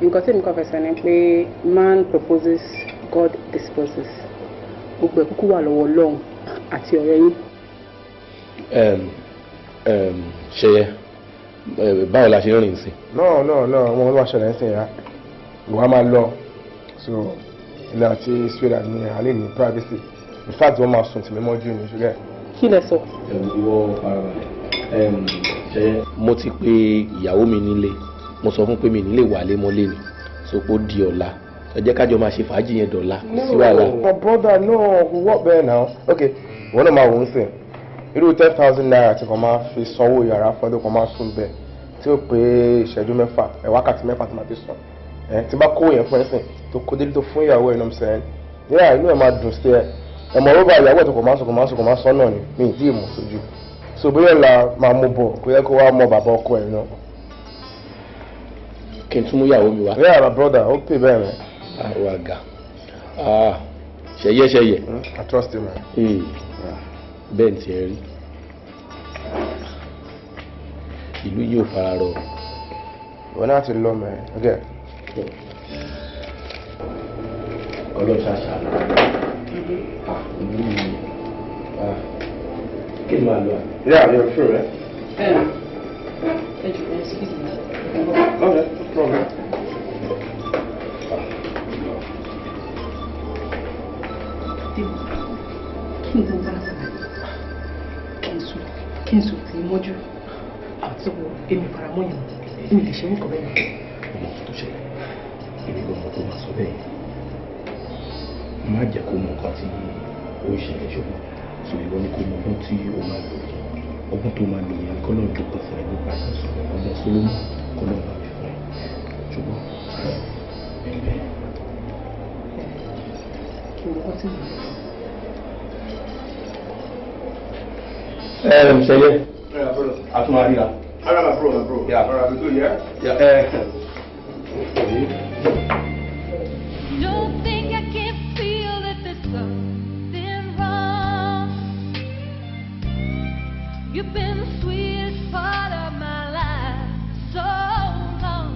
D: nǹkan tí èmi kàn fẹ́ sọ ni pé man proposes, God disposes. Gbogbo ẹ̀ kúkú wà lọ́wọ́ Ọlọ́run àti ọ̀rẹ́ yín.
B: Ṣẹyẹ, báwo la ṣe ń rìn sí?
G: No, no, no, wọn ló wá ṣẹlẹ̀ ń sìn ya. Ìwà máa lọ. So, ilé àti sweetheart mi, a lè ní privacy. In fact, wọ́n máa sùn tì mí mọ́jú ni, ṣùgbọ́n.
D: Kí lẹ sọ?
B: Ìwọ farabalẹ̀. Ṣẹyẹ, mo ti pe ìyàwó mi nílé. Mo sọ fún pé mi nílé wà lé mọ́lé ni. So pé ó di ọ̀la. Ẹ jẹ́ kájọ máa ṣe fàájì yẹn dọ̀la. Kò sí wàhálà.
G: No, but brother, no, kò work bẹ́ẹ̀ now. Okay, ìwọ náà máa wò ó sìn. Irú 10,000 naira tí kò máa fi sanwó yàrá fún ọdún kan máa sùn bẹ́ẹ̀ tí ó pé ìṣẹ́jú 6, ẹ̀ wákàtí 6 tí máa fi sùn. Ẹ̀ tí bá kó yẹn fún ẹ sìn tó kó délé tó fún ìyàwó ẹ̀ náà sẹ́yìn. Yíyá inú ẹ̀ máa dùn sí ẹ. Ẹ̀mọ̀ rọ́bà ìyàwó ẹ̀ tó kò máa sùn, kò máa sùn, kò máa sọ náà ni mi ì tí ì mọ̀ sójú. So bóyá ọ̀la máa mú bọ̀ kó yẹ kó wá mọ bàbá ọkọ ẹ̀ náà.
B: Kí n tún mú ìyàwó mi wá.
G: Yeah, my brother, ó pè bẹ́ẹ̀ mẹ́.
B: Àwọn àgà. Ṣẹyẹ ṣẹyẹ.
G: I trust you, man.
B: Bẹ́ẹ̀ ni tiẹ̀ rí. Ìlú yìí ò fara rọ.
G: Ìwọ náà ti lọ mẹ́. Okay.
B: Ọlọ́run ṣàṣà. Ìlú yìí. Kí ni màá lọ?
G: Yeah, you're free, right?
D: Ẹ jọ̀ọ́, excuse me.
G: Okay, no problem.
D: Kí ni mo bá sọ? Kí n sùn tí mọ́jú àti èmi faramọ́ yẹn, èmi lè ṣe nǹkan bẹ́ẹ̀.
B: Ọmọ tó ṣẹlẹ̀, èmi gan mọ̀ kó máa sọ bẹ́ẹ̀. Má jẹ́ kó mọ nǹkan tí ó ń ṣẹlẹ̀, ṣùgbọ́n sọ ìwọ ni kó mọ ọgbọ́n tí ó máa lò. Ọgbọ́n tó máa lò yẹn, kọ́ náà jókòó fún ẹ nípa ìsọ ọgbọ́n Solomon, kọ́ náà máa fi fún ẹ, ṣùgbọ́n bẹ́ẹ̀ bẹ́ẹ̀.
D: Kí ni wọ́n ti mọ̀?
B: Ṣẹyẹ, a tún máa ríra.
G: All right, my bro, my bro.
B: Yeah.
G: All right, we good, yeah?
B: Yeah.
E: Don't think I can't feel that there's something wrong. You've been the sweetest part of my life so long.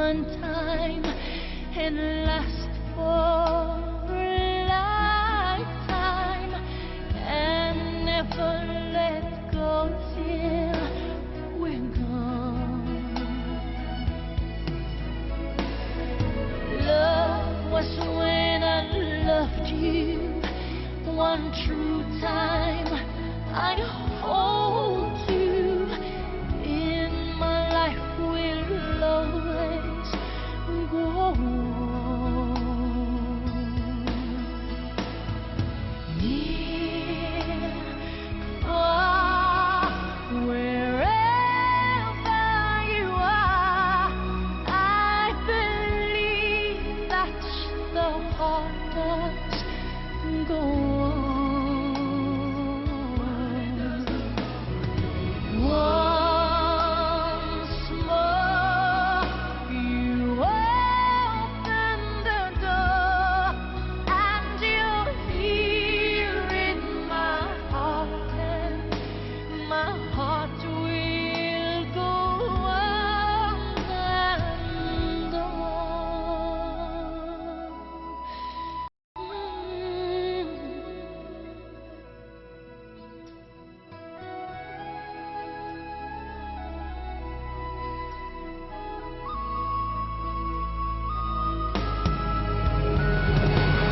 E: one time and last for a lifetime and never let go till we're gone. Love was when I loved you one true time. I hold you in my life will always go on. Near, far, wherever you are, I believe that the heart does go on. Once more, you open the door, and you're here in my heart, and my heart will go on and on.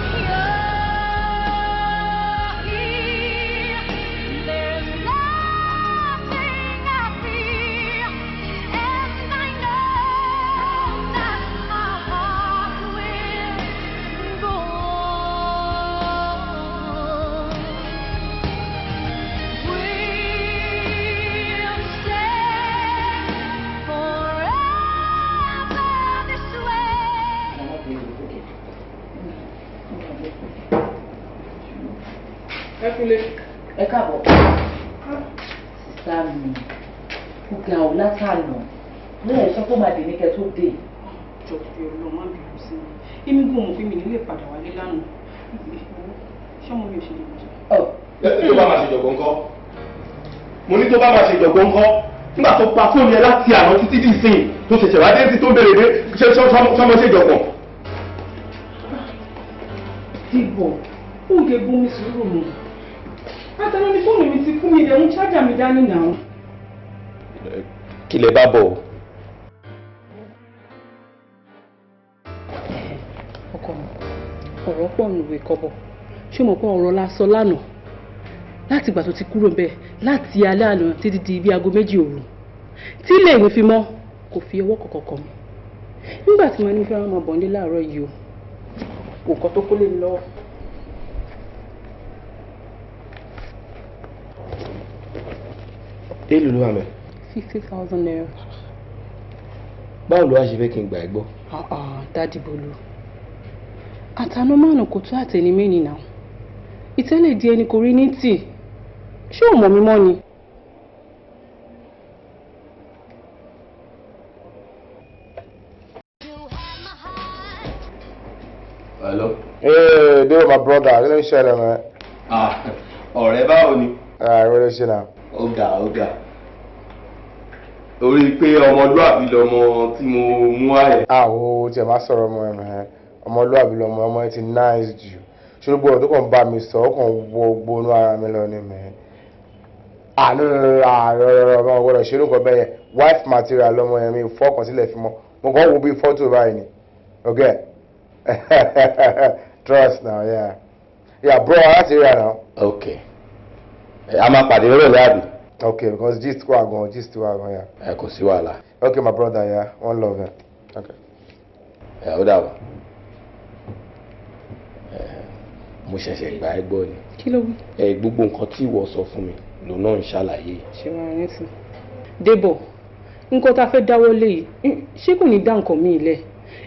E: You're here. There's nothing I fear, and I know that my heart will go on. We'll stay forever this way.
D: Ẹ kúlé.
I: Ẹ káàbọ̀, sister mi. Ó ga ò látànà náà, ẹ sọ pé ó máa dè ní kẹ́ tó dé.
D: Jọ fi Ọlọ́run, má bínú sí mi. Èmi gan mọ̀ pé mi nílé padà wálé lánàá. Ṣé ọmọ mi ò ṣe lè jẹ?
B: Tó bá máa ṣe jọ̀gbọ́n ńkọ́? Mo ní tó bá máa ṣe jọ̀gbọ́n ńkọ́? Nígbà tó pa fóònù yẹn láti àná títí dì ìsìn tó ṣẹ̀ṣẹ̀ wá dé sí tó ń béèrè dé, ṣé sọmọ ṣe jọ̀gbọ̀n?
D: Dìbò, ó yẹ bomi sùúrù mu. Látàná ni fóònù mi ti kú, mi dẹ̀ ń chájà mi dání náà.
B: Kí lẹ bá bọ̀ o?
D: Ọkọ mi, ọ̀rọ̀ pọ̀ nùwé kọ́bọ̀. Ṣé o mọ̀ pé ọ̀rọ̀ la sọ lánàá? Láti ìgbà tó ti kúrò ńbẹ̀ láti alẹ́ àná títí di bí aago 2 òru. Tí ilé ìwé fi mọ́, kò fi ọwọ́ kọ̀ọ̀kan kàn mí. Nígbà tí mo ní fẹ́ máa bọ̀ nílé láàárọ̀ yìí o, nǹkan tó kó lé mi lọ́wọ́.
B: Èlò ló wà mẹ́?
D: ₦50,000.
B: Báwo ló wá ṣe fẹ́ kí n gbà ẹ́ gbọ́?
D: Ah ah, Daddy Bolu. Àtànà márùn kò tó àtẹni mẹ́ni náà. Ìtẹ́lẹ̀ di ẹni kò rí ní tì. Ṣé ò mọ̀ mi mọ́ ni?
E: You have my heart.
B: Hello.
G: Hey, Dave, my brother. Kí ló ń ṣẹlẹ̀, man?
B: Ah, ọ̀rẹ́, báwo ni?
G: Ah, ìwé ló ṣe náà.
B: Ó ga, ó ga. Orí pé ọmọlúàbí lọmọ tí mo mú wá yẹn.
G: Ah, wo tiẹ̀ máa sọ̀rọ̀ ọmọ ẹ̀, man. Ọmọlúàbí lọmọ, ọmọ ẹ̀ ti nice jù. Ṣé gbogbo ọ̀rọ̀ tó kàn bá mi sọ, ó kàn wọ gbónú ara mi lọ ni, man. Ah, no, no, no, ah, no, no, no, ọmọ gbọ́dọ̀ ṣe irú nǹkan bẹ́ẹ̀ yẹn. Wife material lọmọ yẹn, mi ò fọkàn sílẹ̀ fi mọ́. Mo kàn wo bí fọ́tò báyìí ni. Okay. Trust now, yeah. Yeah, bro, láti rí àná.
B: Ok, a máa pàdé lọ́rọ̀ àbí?
G: Okay, because gist wà gan, gist wà gan, yeah.
B: Ẹ kò sí wàhálà.
G: Okay, my brother, yeah. One love, yeah. Okay.
B: Ẹ ó dàbọ̀. Ẹ mo ṣẹ̀ṣẹ̀ gbà ẹ́ gbọ́ ni.
D: Kí ló wí?
B: Ẹ gbogbo nǹkan tí ìwọ sọ fún mi lòun náà ń ṣàlàyé.
D: Ṣé wàá rántí? Débọ̀, nǹkan tá a fẹ́ dáwọ́ lé yìí, ṣé kò ní dá nǹkan míì lẹ̀?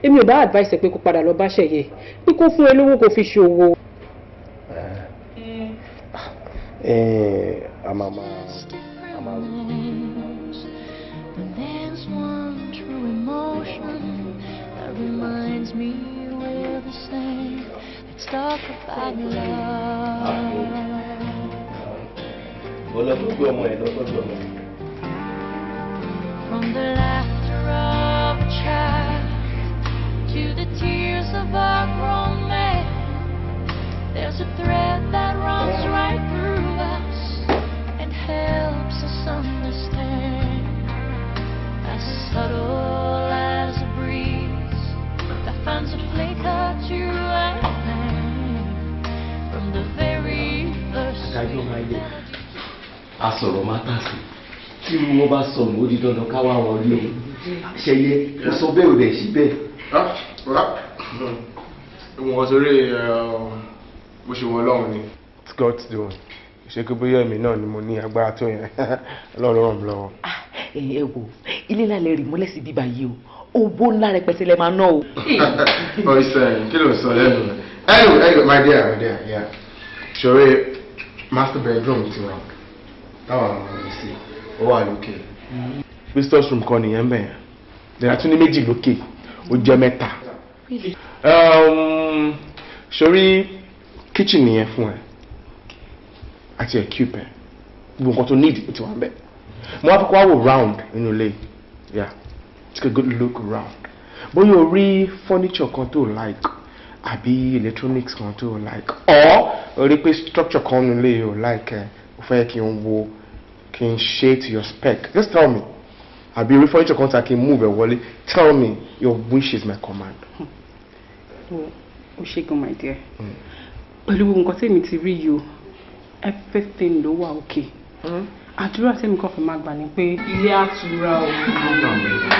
D: Èmi ò bá advice ẹ pé kó padà lọ bá ṣẹ̀yẹ, pé kó fún ẹ lówó kó fi ṣòwò.
B: Ẹ a máa máa
E: Just
B: a máa
E: different names, but there's one true emotion that reminds me we're the same. Let's talk about love.
B: Ó lọ tó gbé ọmọ ẹ lọ tọ́jú ọmọ ẹ.
E: From the laughter of a child of a grown man. There's a thread that runs right through us and helps us understand. As subtle as a breeze that finds a flicker to a flame from the very first.
B: Adájọ́ máa yẹ asọ̀rọ̀ máa tà sí tí irú wọn bá sọnù ó di dandan ká wá wọn rí o ṣẹyẹ ó sọ bẹ́ẹ̀ ò dẹ̀ sí bẹ́ẹ̀.
G: Wọ́n sórí bó ṣe wọ́n lọ́hùn ni. It's God's doing. Ṣé kí bóyá èmi náà ni mo ní agbára tó yẹn? Ọlọ́run ló ràn mí lọ́wọ́.
I: Ẹ wò, ilé ńlá lè rí mọ́lẹ̀ sí bíbá yìí o, owó ńlá rẹpẹtẹ lẹ máa ná o.
G: Ọ̀sẹ̀ kí ló ń sọ lẹ́nu? Anyway, anyway, my dear, my dear, yeah. Ṣòro master bedroom tiwa táwọn ọmọ mi sí, ó wà lókè. Visitors room kan nìyẹn bẹ́ẹ̀. Then a tún ní méjì lókè, ó jẹ́ mẹ́ta. Ṣorí kitchen nìyẹn fún ẹ àti equip ẹ, gbogbo nǹkan tó need ó ti wà ń bẹ̀. Mo wá fi kó wá wò round nínú ilé, yeah, take a good look round. Bóyá o rí furniture kan tó like àbí electronics kan tó like, or o rí pé structure kan nínú ilé o like ẹ, o fẹ́ kí n wo kí n ṣe to your spec, just tell me. Àbí o rí furniture kan ta kí n move ẹ wọlé, tell me, your wish is my command.
D: Ó ṣe gan, my dear. Pẹ̀lú gbogbo nǹkan tèmi ti rí yìí o, everything ló wà okay. Àdúrà tèmi kàn fẹ́ máa gbà ní pé ilé àtúrà o,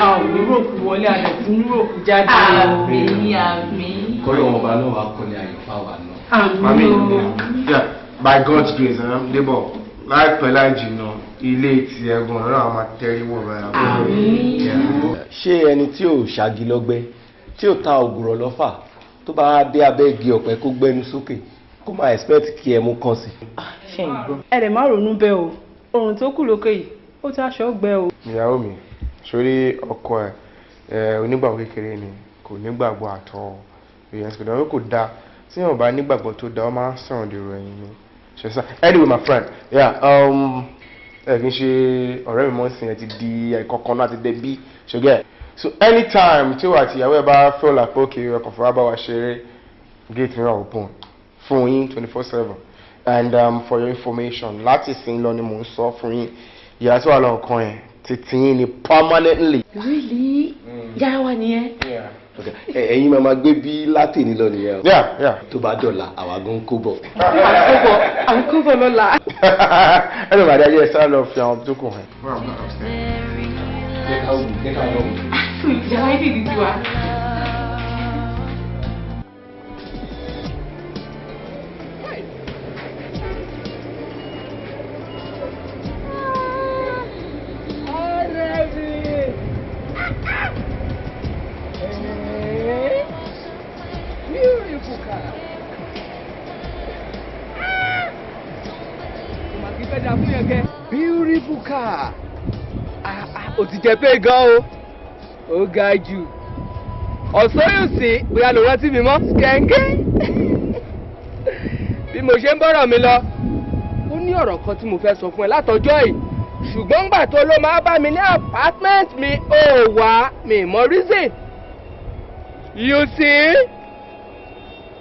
D: a ò ní ròkú wọlé, a dẹ̀ tún ní ròkú jáde o.
I: Àmín, àmín.
B: Kọ́lọ́ wọn bá náà wà kọ́lé ayọ̀ fáwa náà.
D: Àmín o.
G: Yeah, by God's grace, Débọ̀, láìpẹ́ láì jìnnà, ilé ti ẹ̀gbọ́n náà máa tẹ́rí wọ̀ báyà.
B: Ṣé ẹni tí ò ṣági lọ́gbẹ́ tí ò ta ògùrọ̀ lọ́fà tó bá dé abẹ́ igi ọ̀pẹ kó gbẹ́nu sókè kó máa expect kí ẹmu kàn sí.
I: Ṣé ń gbọ́?
D: Ẹ lè má ronú bẹ́ẹ̀ o, oòrùn tó kù lókè yìí ó ti aṣọ gbẹ o.
G: Ìyàwó mi, sórí ọkọ ẹ onígbàgbọ́ kékeré ni, kò nígbàgbọ́ àtọ. Èèyàn sì kò dáa, kò dáa tí èèyàn bá nígbàgbọ́ tó dáa, ó máa ń sọ̀rọ̀ dèrò ẹ̀yìn ni. Ṣe sá, anyway, my friend, yeah, ẹ kì í ṣe ọ̀rẹ́ mi mọ́ sí, ẹ ti di ẹ̀kọ́kan náà ti dé bí ṣùgbọ́n. So anytime tí wà àti ìyàwó ẹ bá feel like okay, ẹ kàn fọwọ́ bá wa ṣeré, gate mi wà open fún yín 24/7. And for your information, láti sin lọ ni mò ń sọ fún yín, ìyá tí wà lọ́kàn yẹn títí yín ni permanently.
I: Really? Yàrá wa nìyẹn.
B: Ẹ̀yin máa ma gbé bí látìní lọ nìyẹn o.
G: Yeah.
B: Tó bá dọ̀la àwa gan kó bọ̀.
D: À ń kó bọ̀ lọ́la.
G: Ẹnu bàdé ayé ẹ sáré lọ fi àwọn tó kù hàn.
B: Jẹ́ ká wù, jẹ́ ká lọ wù.
D: Yàrá ibi ìdí tiwa.
F: Ọ̀rẹ́ mi. Beautiful car. Kò mà kí fẹ́ da fún yẹn kẹ́. Beautiful car. Ah, ah, ó ti jẹ pé gan o. Ó ga jù. Ọ̀sán yóò sí bóyá ló rántí mi mọ́. Kẹ̀ǹkẹ́. Bí mo ṣe ń bọ́rọ̀ mi lọ, ó ní ọ̀rọ̀ kan tí mo fẹ́ sọ fún ẹ látọjọ́ yìí. Ṣùgbọ́n gbà tó ló máa bá mi ní apartment mi, ó wá mi mọ reason. You see?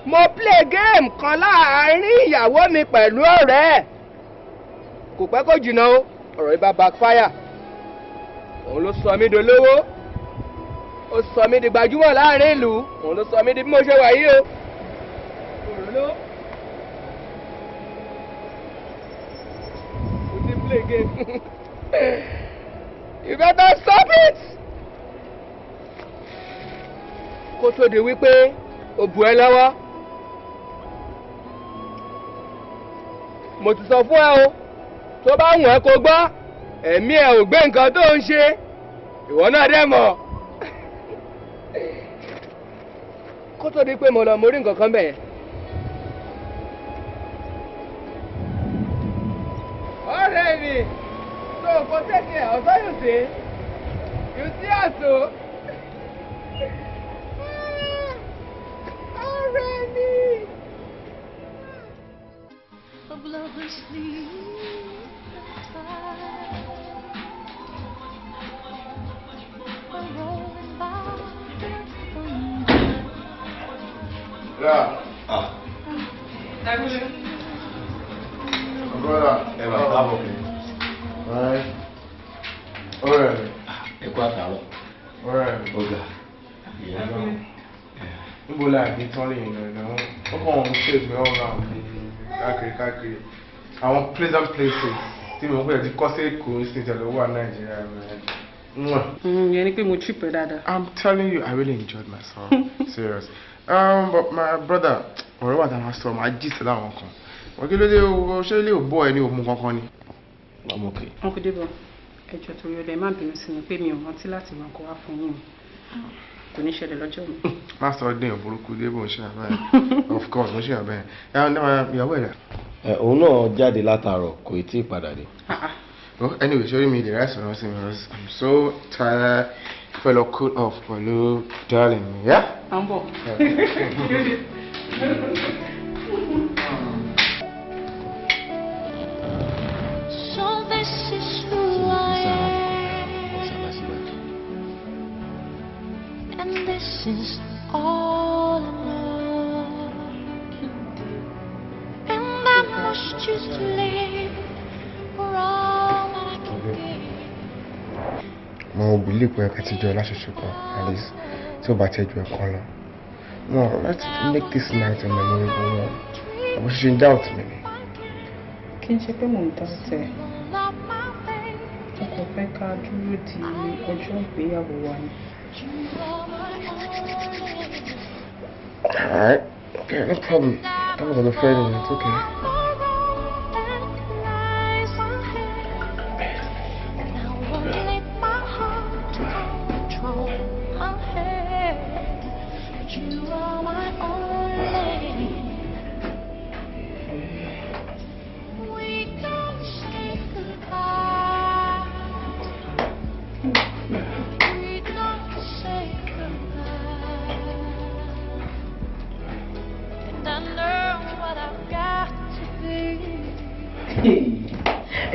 F: Mo play game kan láàárín ìyàwó mi pẹ̀lú ọ̀rẹ́ ẹ̀. Kò pẹ́ kó jìnnà o, ọ̀rọ̀ yìí bá backfire. Òun ló sọ mí dolówó. Ó sọ mí di gbajúmọ̀ láàárín ìlú. Òun ló sọ mí di bí mo ṣe wà yìí o. Òun ló. Mo ti play game. You better stop it. Kó tó di wípé o bù ẹ lọ́wọ́. Mo ti sọ fún ẹ o, tó bá wùn ẹ́ kó gbọ́, ẹ̀mí ẹ ò gbé nǹkan tó ń ṣe, ìwọ náà dẹ̀ mọ̀. Kó tó di pé mo lọ, mo rí nǹkan kan bẹ̀yẹn. Ọ̀rẹ́ mi, tó o kò tẹ̀sí ẹ̀ ọ̀sán yóò ṣe, you see us o. Ọ̀rẹ́ mi.
E: Of lovely sleep time. Rolling by the thunder.
G: Yeah.
B: Ah.
G: My brother.
B: Ẹ máa káàbọ̀.
G: Right. Ọ̀rẹ́ mi.
B: Ẹ kú àtàárọ̀.
G: Ọ̀rẹ́ mi.
B: Ó ga.
G: Níbo la àgbé tán lè yìn lọ? Ó kàn ń chase me all round ní káàkiri káàkiri. Àwọn pleasant places tí mo pè é ti kọ́ sí Èkó sí ìtẹ̀lẹ́ wà Nàìjíríà rẹ̀.
D: Ìyẹn ni pé mo trip ẹ dáadáa.
G: I'm telling you, I really enjoyed myself. Serious. But my brother, ọ̀rẹ́ wà tá a máa sọ, màá jí sí láwọn kan. Wọ́n kí ló dé o, ṣé ilé ò bọ́ ẹ ní òmu kankan ni?
B: I'm okay.
D: Uncle Debo, ẹ jọ̀ọ́ torí ọlọ́ ẹ má bínú sí mi pé mi ò rántí láti máa kó wá fún yín o. Kò ní ṣẹlẹ̀ lọ́jọ́ mi.
G: Má sọ dín òburúkú dé bó ń ṣe àbẹ́. Of course, mo ṣe àbẹ́. Ẹ ìyàwó ẹ̀ dà.
B: Òun náà jáde látàárọ̀, kò tí ì padà dé.
G: Well, anyway, ṣé mi lè ráìsì ọ̀rọ̀ sí mi because I'm so tired. Fẹ́ lọ cool off pẹ̀lú darling mi, yeah?
D: À ń bọ̀.
E: So this is who I am, and this is all I know. And I must choose to live for all that I can give.
G: Mo believe pé ẹ ti jọ láṣọṣepọ̀, at least tí ó bá ti ju ẹ̀kan lọ. No, let's make this night a memorable one. Àbọ̀ ṣe ń doubt mi ni.
D: Kí n ṣe pé mò ń doubt ẹ. Mo kàn fẹ́ ká dúró di ọjọ́ ìgbéyàwó wa ni.
G: Alright, okay, no problem. That was on the Friday, it's okay.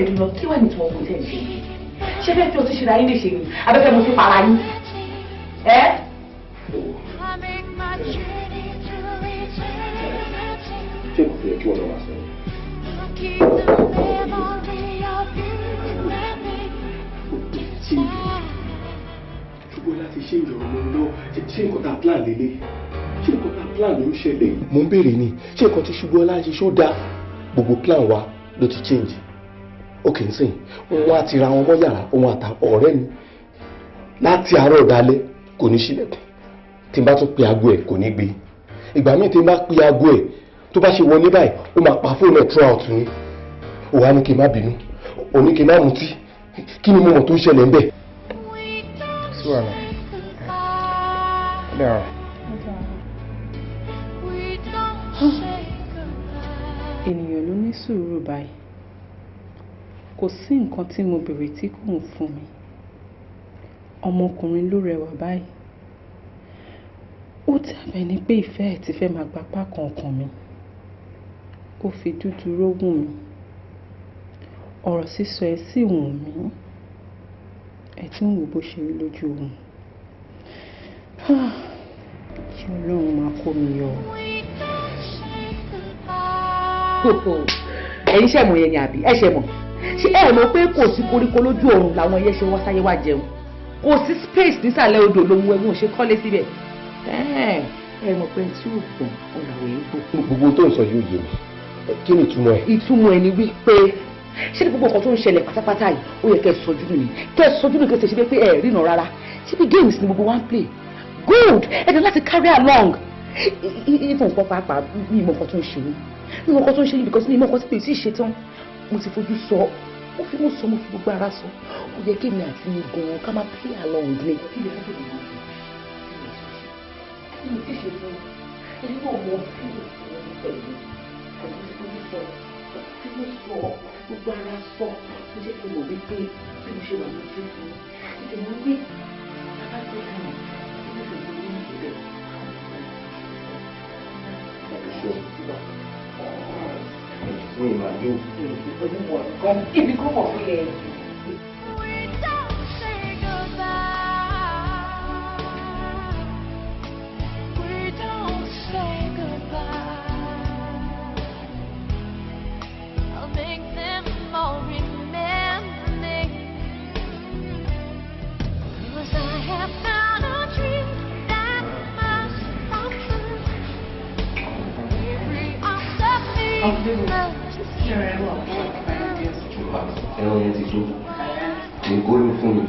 I: Ẹ̀dùn kí wàá ní tí wọ́n kò tẹ̀ ṣe ṣé fẹ́ fi ọtí ṣe ra yín lè ṣe ni abẹ́fẹ́ mo fi para yín ẹ́.
B: Ṣé kò yẹ kí wọ́n lọ wá sọ? Ṣùgbọ́n láti ṣe ìyọ̀rọ̀ mọ́ lọ, ṣé nǹkan tá a plan lélẹ̀? Ṣé nǹkan tá a plan ló ń ṣẹlẹ̀? Mo ń béèrè ni, ṣé nǹkan tí Ṣubúọlá ń ṣe ṣó dáa? Gbogbo plan wa ló ti change. Ok, nsìn, wọn á ti ra wọn mọ́ yàrá, òun àtà ọ̀rẹ́ mi. Láti àárọ̀ dalẹ́ kò ní ṣílẹ̀kùn. Tí n bá tún pe aago ẹ̀ kò ní gbé. Ìgbà míì tí n bá pe aago ẹ̀ tó bá ṣe wọlé báyìí, ó máa pa fóònù ẹ̀ throughout ni. Ó wá ní kí n má bínú, ó ní kí n má mutí. Kí ni mo mọ̀ tó ń ṣẹlẹ̀ ńbẹ̀?
G: Sí wàhálà. Ó dára.
D: Ènìyàn ló ní sùúrù báyìí. Kò sí nǹkan tí mo béèrè tí kò ń fún mi. Ọmọkùnrin ló rẹwà báyìí. Ó dàbẹ̀ ni pé ìfẹ́ ẹ̀ ti fẹ́ máa gbapá kankan mi. Ó fi dúdú rógùn mi. Ọ̀rọ̀ sísọ ẹ̀ sì wù mí. Ẹ tún wò bó ṣe rí lójú òun. Kí Ọlọ́run máa kó mi yọ.
I: Ẹ̀yin ṣẹ̀ mọ̀ yẹn ni àbí ẹ ṣẹ̀ mọ̀? Ṣé ẹ mọ̀ pé kò sí koríko lójú ọ̀run làwọn ẹyẹ ṣe wá sáyé wá jẹun? Kò sí space nísàlẹ̀ odò lòun ẹ̀gbọ́n ṣe kọ́lé síbẹ̀. Ẹ mọ̀ pé tí ò gbọ̀n ọ̀làwọ̀ yìí gbò.
B: Gbogbo tó ń sọ yóò yé mi. Kí ni ìtumọ̀ ẹ̀?
I: Ìtumọ̀ ẹ̀ ni wípé ṣé ní gbogbo nǹkan tó ń ṣẹlẹ̀ pátápátá yìí ó yẹ kẹ́ ẹ sọjú nù ni, kẹ́ ẹ sọjú nù kẹ́ ẹ ṣe pé ẹ ríran rárá. Ṣé bí games ni gbogbo wa ń play? Good! Ẹ dẹ̀ láti carry along. Even nǹkan pàápàá mi ìmọ̀ nǹkan tó ń ṣe mí. Mi ìmọ̀ nǹkan tó ń ṣe mí because mi ìmọ̀ nǹkan tí mi ò tíì ṣe tán. Mo ti fojú sọ, mo fi mú sọ, mo fi gbogbo ara sọ. Ó yẹ kí èmi àti mi gan-an ká máa play along ni. Mi ò tíì ṣe tán. Èmi náà mọ fíìmù tí wọ́n ń pẹ̀lú. Pẹ̀lú ti fojú sọ, fi mú sọ, gbogbo ara sọ. Mo jẹ́ kí n mọ̀ wípé bí mo ṣe wà ní ojú fún mi. Tètè mọ̀ wípé bàbá tó kàn án, inú ìlú ní ìbẹ̀.
B: Fún ìmọ̀ àjò.
I: Ibi kan mọ̀ pé ẹ.
E: We don't say goodbye.
B: Ẹran yẹn ti tó nǹkó ló fún mi.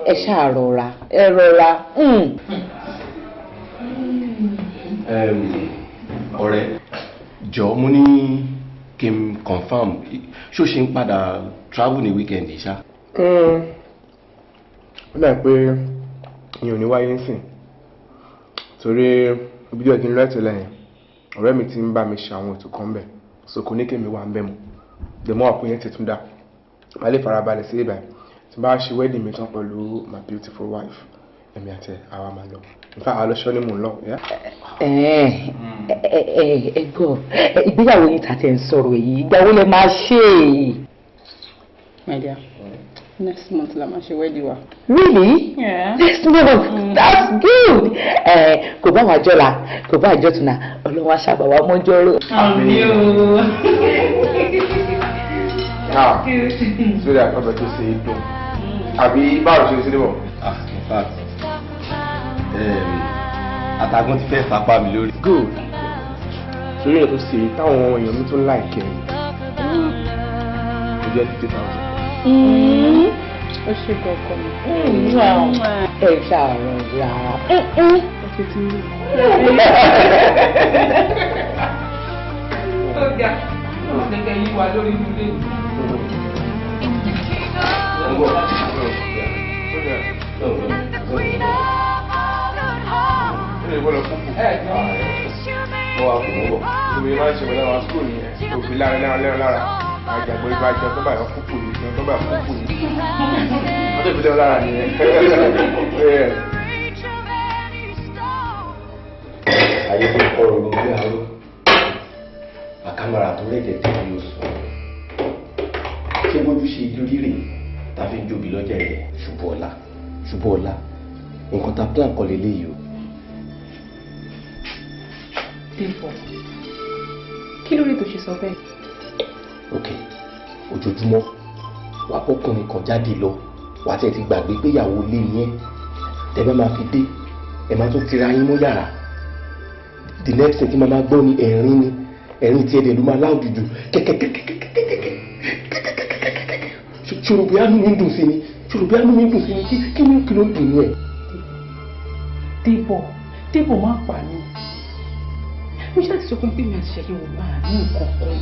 I: Ẹ ṣáà rọra, ẹ rọra.
B: Ọ̀rẹ́, jọ, mo ní kí n confirm, ṣó ṣe ń padà travel ní weekend yìí ṣá?
G: Ó dà pé ìyẹn ò ní wáyé nísìn, torí ibi díẹ̀ kí n lọ ẹ̀tọ́ lẹ́yìn ọ̀rẹ́ mi ti ń bá mi ṣe àwọn ètò kan bẹ̀, so kò ní kémi wà ń bẹ̀ mọ́. The more àpò yẹn ti tún dá, màá lè farabalẹ̀ sí ibà tí bá ṣe wedding mi tán pẹ̀lú my beautiful wife, èmi àti àwa máa lọ. In fact, àlọ́ ṣọ́ ni mò ń lọ.
I: Ẹ ẹ gbọ́, ìgbéyàwó yìí tàtẹ̀ ń sọ̀rọ̀ yìí, ìgbà wo lẹ máa ṣe é?
D: My dear, next month la máa ṣe wedding wa.
I: Really?
D: Yeah.
I: Next month? That's good. Ẹ kò bá wa jọ́la, kò bá àjọ tùnà, ọlọ́wọ́ aṣàbàwà mọ́jọ́rò.
D: Àmín o.
G: Ah, so that ọbẹ̀ tó ṣe é dùn. Àbí báwo ṣe ṣe débọ̀?
B: Ah, in fact, àtàgùn ti fẹ́ sapá mi lórí.
G: Good. Torí ẹ̀ tó ṣe táwọn èèyàn mi tún láìkẹ́ ẹ̀ jẹ́ 50,000.
D: Ó ṣe gan-an mi.
I: Ẹ ṣàrọ̀ra.
D: Ó ti ti rí. Ó ga, ó gẹ́gẹ́ yí wa lórí inú ilé mi.
G: Mo wà fún bọ̀. Ìwé máa ń ṣe pẹ̀lú àwọn school nìyẹn. Òfin lára lára lára lára. Àjàgbé ibà jẹun tó bá yọ kúkú yìí, jẹun tó bá yọ kúkú yìí. Wọ́n tẹ̀lé lẹ́wọ̀n lára nìyẹn.
B: Ayé tó kọ́ ọ̀rọ̀ bí aró àkàmàrà tó rẹ̀jẹ̀ tí yóò sùn, ṣé bójú ṣe lórí rè tá a fi ń jobi lọ́jà ẹ̀? Ṣùbọ́ọ̀lá, Ṣùbọ́ọ̀lá, nǹkan tá a plan kọ́ leléyìí o.
D: Débọ̀, kí ló rí tó ṣe sọ bẹ́ẹ̀?
B: Ok, ojoojúmọ́ wà bọ́kùnrin kan jáde lọ, wà á tẹ̀ ti gbàgbé pé ìyàwó ilé yẹn tẹ bá máa fi dé, ẹ máa tún tira yín mọ́ yàrá. The next thing tí màá máa gbọ́ ni ẹ̀rín, ni ẹ̀rín tí ẹ̀dẹ̀ ló máa láwùjù jù kẹ́kẹ́kẹ́kẹ́kẹ́kẹ́kẹ́. Ṣòro bí ánú mi ń dùn sí ni, ṣòro bí ánú mi ń dùn sí ni, kí ni kí ló ń dùn ní ẹ̀?
D: Débọ̀, Débọ̀, má pa mí. Mo ṣáà ti sọ fún pé mi àti Ṣẹ̀yẹ ò máa ní nǹkan kan.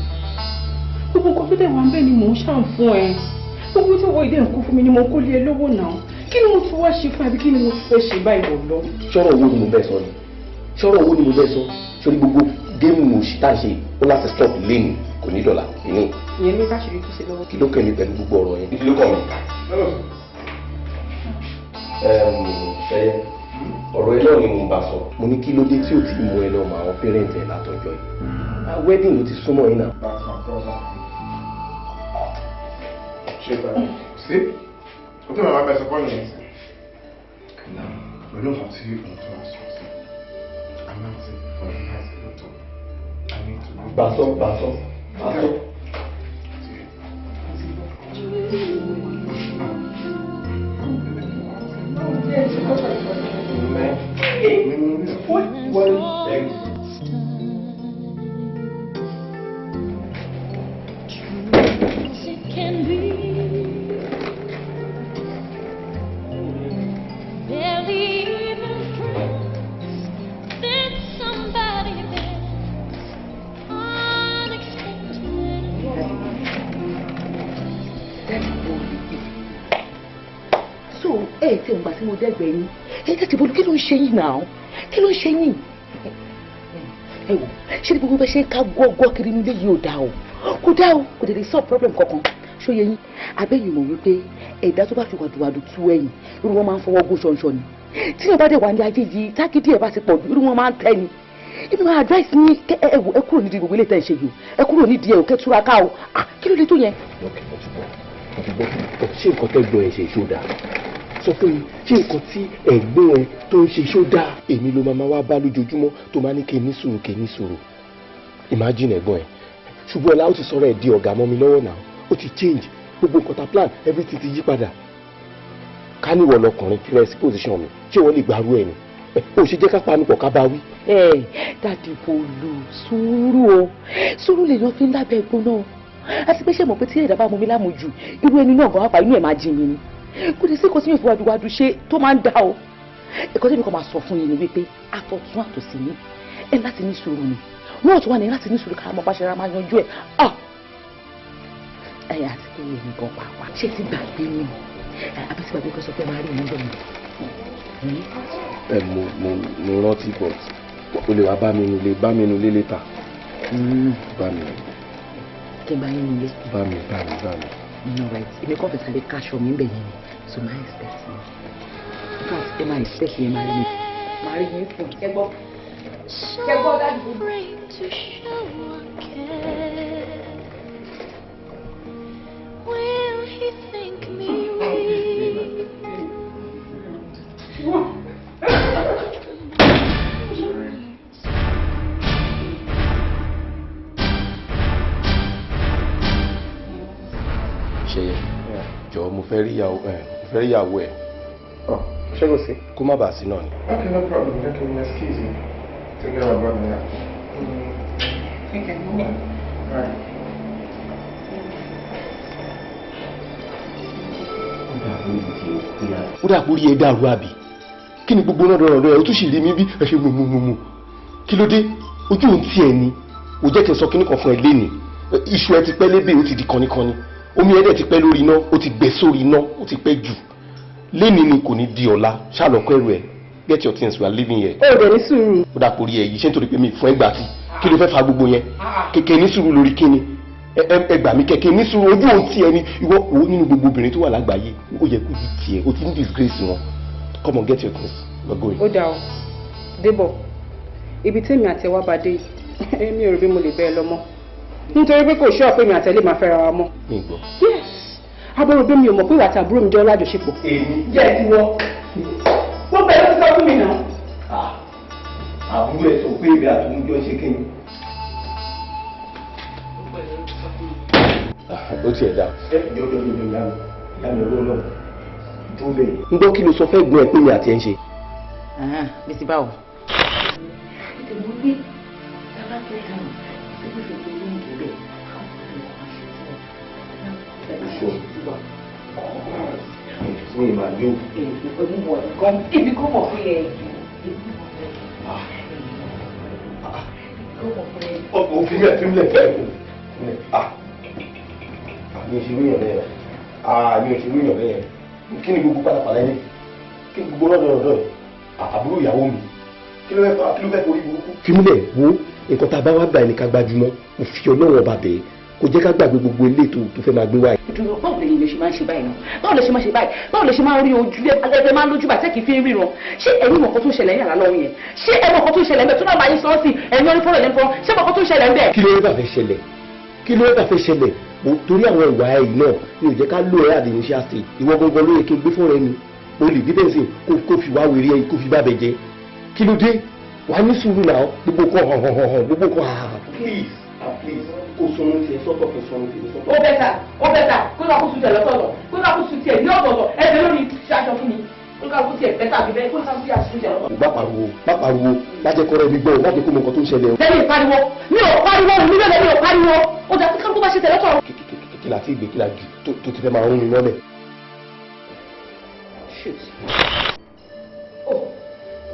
D: Gbogbo nǹkan tó dẹ̀ wá ń bẹ́ẹ̀ ni mò ń ṣàn fún ẹ. Gbogbo tí owó ìdẹ́ nǹkan fún mi ni mo kó lé ẹ lọ́wọ́ náà. Kí ni mo tún wá ṣe fún ẹ, àbí kí ni mo tún fẹ́ ṣe báyìí wọ̀ lọ?
B: Ṣọ́rọ̀ owó ni mo bẹ́ẹ̀ sọ ni, ṣọ́rọ̀ owó ni mo bẹ́ẹ̀ sọ. Sórí gbogbo game òṣì tá à ń ṣe, ó láti stop lẹ́nu, kò ní dọ̀là ìní.
D: Ìyẹn ní káṣírí tó ṣe lọ́wọ́.
B: Kí ló kàn mí pẹ̀lú gbogbo ọ̀rọ̀ yẹn? Kí ló kàn mí? Ṣẹyẹ, ọ̀rọ̀ ẹ náà ni mo bá sọ. Mo ní kí ló dé tí ò tí mú ẹ lọ mọ àwọn parent ẹ látọjọ́ yìí? Wedding ló ti súnmọ́ yín náà.
G: That's my brother. Ṣé báyìí? Sí? O tó màmá bẹ sọ fún yẹn sí. Pẹ̀lú nǹkan tí òun tó wá sọ sí. I'm not saying for the nice little. I need to go.
B: Bàṣọ, bàṣọ, bàṣọ.
E: As it can be. Barely even friends, then somebody bends unexpectedly.
I: So ẹ tí ń gbà tí mo dẹ́gbẹ̀ẹ́ yín, ẹ tètè bolo, kí ló ń ṣe yín náà? Kí ló ń ṣe yín? Ẹ wò, ṣé ní gbogbo bẹ ṣe ń ká gbọ́gbọ́ kiri nílé yìí ò dáa o, kò dáa o, kò tètè solve problem kankan. Ṣó yẹ yín abẹ́yìn mọ̀ wípé ẹ̀dá tó bá fi wàdùwàdù tú ẹ̀yìn, irú wọn máa ń fọwọ́ gún ṣọ̀nṣọ̀ ni? Tí wọn bá dẹ̀ wà ní ayé yìí, tágídí ẹ̀ bá ti pọ̀ jù, irú wọn máa ń tẹ́ ni. Ibi máa advice ní ẹ wò, ẹ kúrò nídìí gbogbo ilé tẹ̀ ń ṣe yìí o, ẹ kúrò nídìí ẹ o, kẹ́ túra ká o. Ah, kí ló dé tó yẹn?
B: Ok, mo ti gbọ́, mo ti gbọ́. Ṣé nǹkan tẹ́gbọ́n ẹ ṣe ṣó dáa? Sọ fún mi, ṣé nǹkan tí ẹ̀gbọ́n ẹ tó ń ṣe ṣó dáa? Èmi ló máa wá bá lójoojúmọ́ tó máa ní kí n ní sùúrù, kí n ní sùúrù. Imagine ẹ̀gbọ́n ẹ, ṣùgbọ́n ọlá, ó ti sọ̀rọ̀ ẹ̀ di ọ̀gá mọ́ mi lọ́wọ́ náà. Ó ti change. Gbogbo nǹkan ta plan, everything ti yí padà. Ká ní ìwọ lọkùnrin fi rẹ sí position mi, ṣé wọ́n lè gbàrú ẹ̀ ni? Ó ṣe jẹ́ ká panupọ̀ ká bá wí.
I: Ẹ Daddy Bolu, sùúrù o, sùúrù lè lọ fi ń lábẹ́ ẹ̀gbọ́n náà. Àti pé ṣé mọ̀ pé tí ẹ̀dá bá mú mi lámujù, irú ẹni náà gan-an apá inú ẹ̀ máa jìn yín ni. Kò dé sí nǹkan tí yóò fi wájú ṣe tó máa ń dá o. Ẹ̀kọ́ tí mi kàn máa sọ fún yín ni wípé àtọ̀tún àtòsí yín ẹ láti ní sùúrù ni. Wọ́n tún wà ní láti ní sùúrù ká mọ bá ṣe ra máa yanjú ẹ̀. Ẹ̀yà àti pé èmi gan pàápàá ṣé ti gbàgbé ni? Àbí ti gbàgbé kan sọ pé máa rí mi lónìí?
B: Ẹ mo rántí, but o lè wá bá mi nulẹ̀, bá mi nulẹ̀ later. Bá mi.
I: Kí n bá yín nulẹ̀.
B: Bá mi bá mi bá mi.
I: All right, èmi kàn fẹ́ sáré káṣọ mi bẹ̀ yẹn ni, so máa expect yín. In fact, ẹ máa expect yẹn, máa rí mi. Máa rí yín fún ẹ gbọ́.
E: So afraid to show I care. Will he think me weak?
B: Ṣẹyẹ, jọ̀ọ́, mo fẹ́ rí ìyàwó ẹ, mo fẹ́ rí ìyàwó ẹ.
G: Ṣé kò sí?
B: Kó má bàa sí náà ni.
G: Okay, no problem. Jẹ́ kí n excuse you. Take care of brother now.
D: Okay.
G: All right.
B: Ó dà kó rí ẹ dàrú àbí? Kí ni gbogbo náà dọ̀rọ̀ rẹ? O tún sì rí mi bí ẹ ṣe mú. Kí ló dé? Ojú òun tiẹ̀ ni. O jẹ́ kí n sọ kíní kan fún ẹ lénìí. Iṣu ẹ ti pẹ́ lébè, ó ti di kọ́níkọ́ní. Omi ẹ dẹ̀ ti pẹ́ lórí iná, ó ti gbẹ sórí iná, ó ti pẹ́ jù. Lénìí ni kò ní di ọ̀la. Ṣàlọ́kọ́ ẹrù ẹ. Get your things, we are leaving here.
D: Ó dẹ̀ ní sùúrù.
B: Ó dà kó rí ẹ yìí, ṣé nítorí pé mi fún ẹ gbà tí? Kí ló fẹ́ fa gbogbo yẹn? Kèké ní sùúrù lórí kíni? Ẹ gbà mí, kẹ̀kẹ́ ní sùúrù, ojú òun tiẹ̀ ni. Ìwọ wo nínú gbogbo obìnrin tó wà lágbàáyé, ó yẹ kó ju tiẹ̀, ó ti ń disgrace wọn. Come on, get your things, we are going.
D: Ó dà o, Débọ̀, ibi tèmi àti ẹwà bá dé, èmi ò rò bí mo lè bẹ́ ẹ lọ mọ́. Nítorí pé kò ṣọ́ pé mi àti ẹ lè máa fẹ́ra wa mọ́.
B: Mi gbọ́.
D: Yes, àbúrò bí mi ò mọ̀ pé ìwà àti àbúrò mi jọ lájọṣepọ̀.
B: Èmi?
D: Jẹ́ ti wọ́. Gbogbo ẹ̀ ló ti sọ fún mi náà.
B: Àbúrò ẹ̀ sọ pé èmi àti òun jọ ń ṣe kí ni? Ó tiẹ̀ dá. Ẹ jọ jọ jọ ìyá mi, ìyá mi ọlọ́run náà dúró bẹ́ẹ̀. Ń gbọ́, kí ló sọ fẹ́ gbọ́n ẹ pé mi àti ẹ ń ṣe?
I: Bí ti báwo?
B: Mi máa jó.
I: Ibi kò mọ̀ pé ẹ
B: Ọkọ̀ òfin mi àti mílẹ̀ fẹ́ kù. Mi ò ṣe wíyàn bẹ́ẹ̀. Mi ò ṣe wíyàn bẹ́ẹ̀. Kí ni gbogbo pálapàla ẹni? Kí ni gbogbo rọ́dọ̀rọ̀dọ̀ ẹ̀? Àbúrò ìyàwó mi. Kí ló fẹ́ fà? Kí ló fẹ́ forí burúkú? Fímílẹ̀ wo nǹkan tá a bá wá gbà ẹni ká gbajúmọ̀. Mo fi Ọlọ́run ọba bẹ̀ẹ́. Kò jẹ́ ká gbàgbé gbogbo ilé tó fẹ́ máa gbé wáyé.
I: Dúró, báwo lè ṣe máa ń ṣe báyìí náà? Báwo lè ṣe máa ṣe báyìí? Báwo lè ṣe máa ń rí ojú ẹgbẹ́ máa ń lójú bàtẹ́ kì í fi ń ríran? Ṣé ẹ̀yin mọ̀ nǹkan tó ń ṣẹlẹ̀ ní àlá lọ́wọ́ yẹn? Ṣé ẹ mọ̀ nǹkan tó ń ṣẹlẹ̀ ń bẹ̀ tó náà máa yín sọ́ọ́sì ẹ̀yin orí fọ́rọ̀ yẹn fọ́? Ṣé mọ̀ nǹkan tó ń ṣẹlẹ̀ ń bẹ̀?
B: Kí ló bá fẹ́ ṣẹlẹ̀? Kí ló bá fẹ́ ṣẹlẹ̀? Mo torí àwọn ìwà ẹ̀ náà mi ò jẹ́ ká lò ẹ́ àdé initial stage. Ìwọ gangan ló yẹ kí n gbé fún rẹ mi. O lè dé bẹ́ẹ̀ sìn kó fi wá wèrè ẹ, kó fi bá bẹ̀ jẹ́. Kí ló dé? Wàá ní sùúrù náà, gbogbo kan hàn hàn hàn, gbogbo kan hàn hàn. Please and please, kó sọnù tiẹ̀ sọ́tọ̀, kó sọnù tiẹ̀ sọ́tọ̀.
I: Ó bẹ́tà, ó bẹ́tà, kó lọ́ọ́ kó sùn tiẹ̀ lọ́tọ̀ọ̀tọ̀, kó lọ́ọ́ kó sùn tiẹ̀ ní ọ̀tọ̀ọ̀tọ̀, ẹsẹ̀ lórí ṣaṣọ fún mi. Kó lọ́ọ́ kó tiẹ̀ bẹ́tà bí bẹ́ẹ̀, kó lọ́ọ́ kó tiẹ̀ sùn tiẹ̀ lọ́tọ̀ọ̀tọ̀.
B: Má pariwo, má pariwo, má jẹ́ kọ́rẹ́ mi gbọ́, má jẹ́ kó mọ nǹkan tó ń ṣẹlẹ̀ o.
I: Lẹ́yìn ìpariwo, mi ò pariwo, mi bẹ́ẹ̀ mi ò pariwo, ó dà sí kálukú bá ṣe tẹ̀lé tọ̀rọ̀.
B: Kí la ti gbé, kí la jù tó ti fẹ́ máa rún mi mọ́lẹ̀.
I: Shoot. Oh,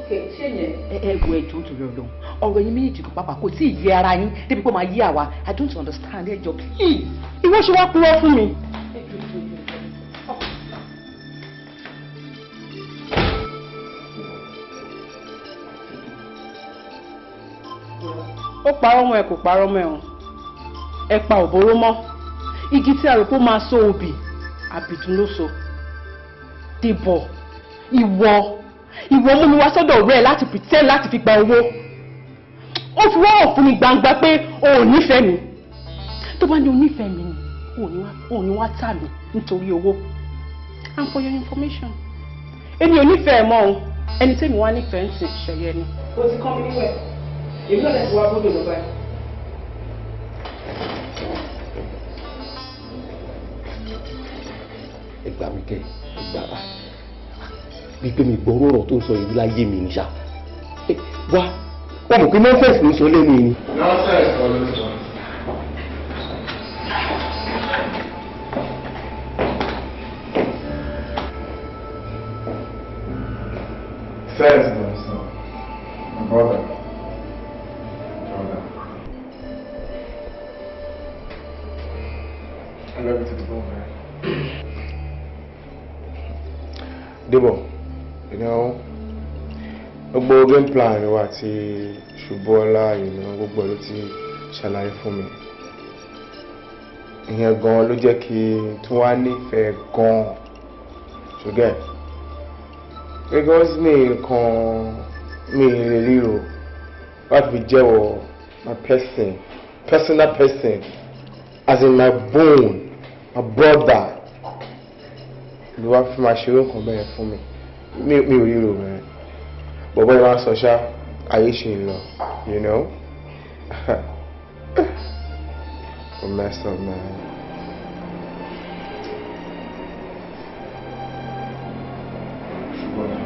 I: okay, ṣé yẹn. Ẹ wo, ẹjọ́ nítorí Ọlọ́run, ọ̀rọ̀ yín méjì kan pàápàá kò tí ì yé ara yín débi pé ó máa yé àwa. I don't understand, ẹ jọ̀ọ́, please.
D: Ìwọ ṣe wá purọ́ fún mi. Ó parọ́ mọ́ ẹ, kò parọ́ mọ́ ẹ o. Ẹ pa òbóró mọ́. Igi tí a rò pé ó máa so obì, àbìdún ló so. Dìbọ̀, ìwọ mú mi wá sọ́dọ̀ ọ̀rẹ́ ẹ láti pretend láti fi gba owó. Ó fi wá hàn fún mi gbangba pé o ò nífẹ̀ẹ́ mi. Tó bá ní o nífẹ̀ẹ́ mi ni, o ò ní wá tà mí nítorí owó. And for your information, èmi ò nífẹ̀ẹ́ mọ́ o. Ẹni tẹ́mi wá nífẹ̀ẹ́ ń sìn ṣẹ̀yẹ ni. O ti kọ́ mi níwẹ̀. Èmi náà lè ti wá bódò lọ báyìí.
B: Gbà mí kẹ́, ẹ gbà á. Bí pé mi gbọ́ ọ̀rọ̀ tó ń sọ yìí láyé mi ní ṣá. Wá, wọ́n mọ̀ pé nonsense ló ń sọ lẹ́nu yìí ni.
G: Nonsense kọ́ ló ń sọ. Sense ló ń sọ. My brother. Brother. I love you to the bone, man. Debo, you know, gbogbo game plan wa ti Ṣubọ́lá, you know, gbogbo ẹ̀ ló ti ṣàlàyé fún mi. Ìyẹn gan ló jẹ́ kí n tún wá nífẹ̀ẹ́ gan. Ṣùgbọ́n because mi kan mi lè ríro láti fi jẹ́wọ́ my person, personal person, as in my bone, my brother, ló wá fi máa ṣe irú nǹkan bẹ́ẹ̀ fún mi. Mi ò ríro rẹ̀. Bọ̀bọ́ yẹn máa ń sọ ṣá, ayé ṣe ń lọ, you know? I messed up, man. Ṣubọ́lá.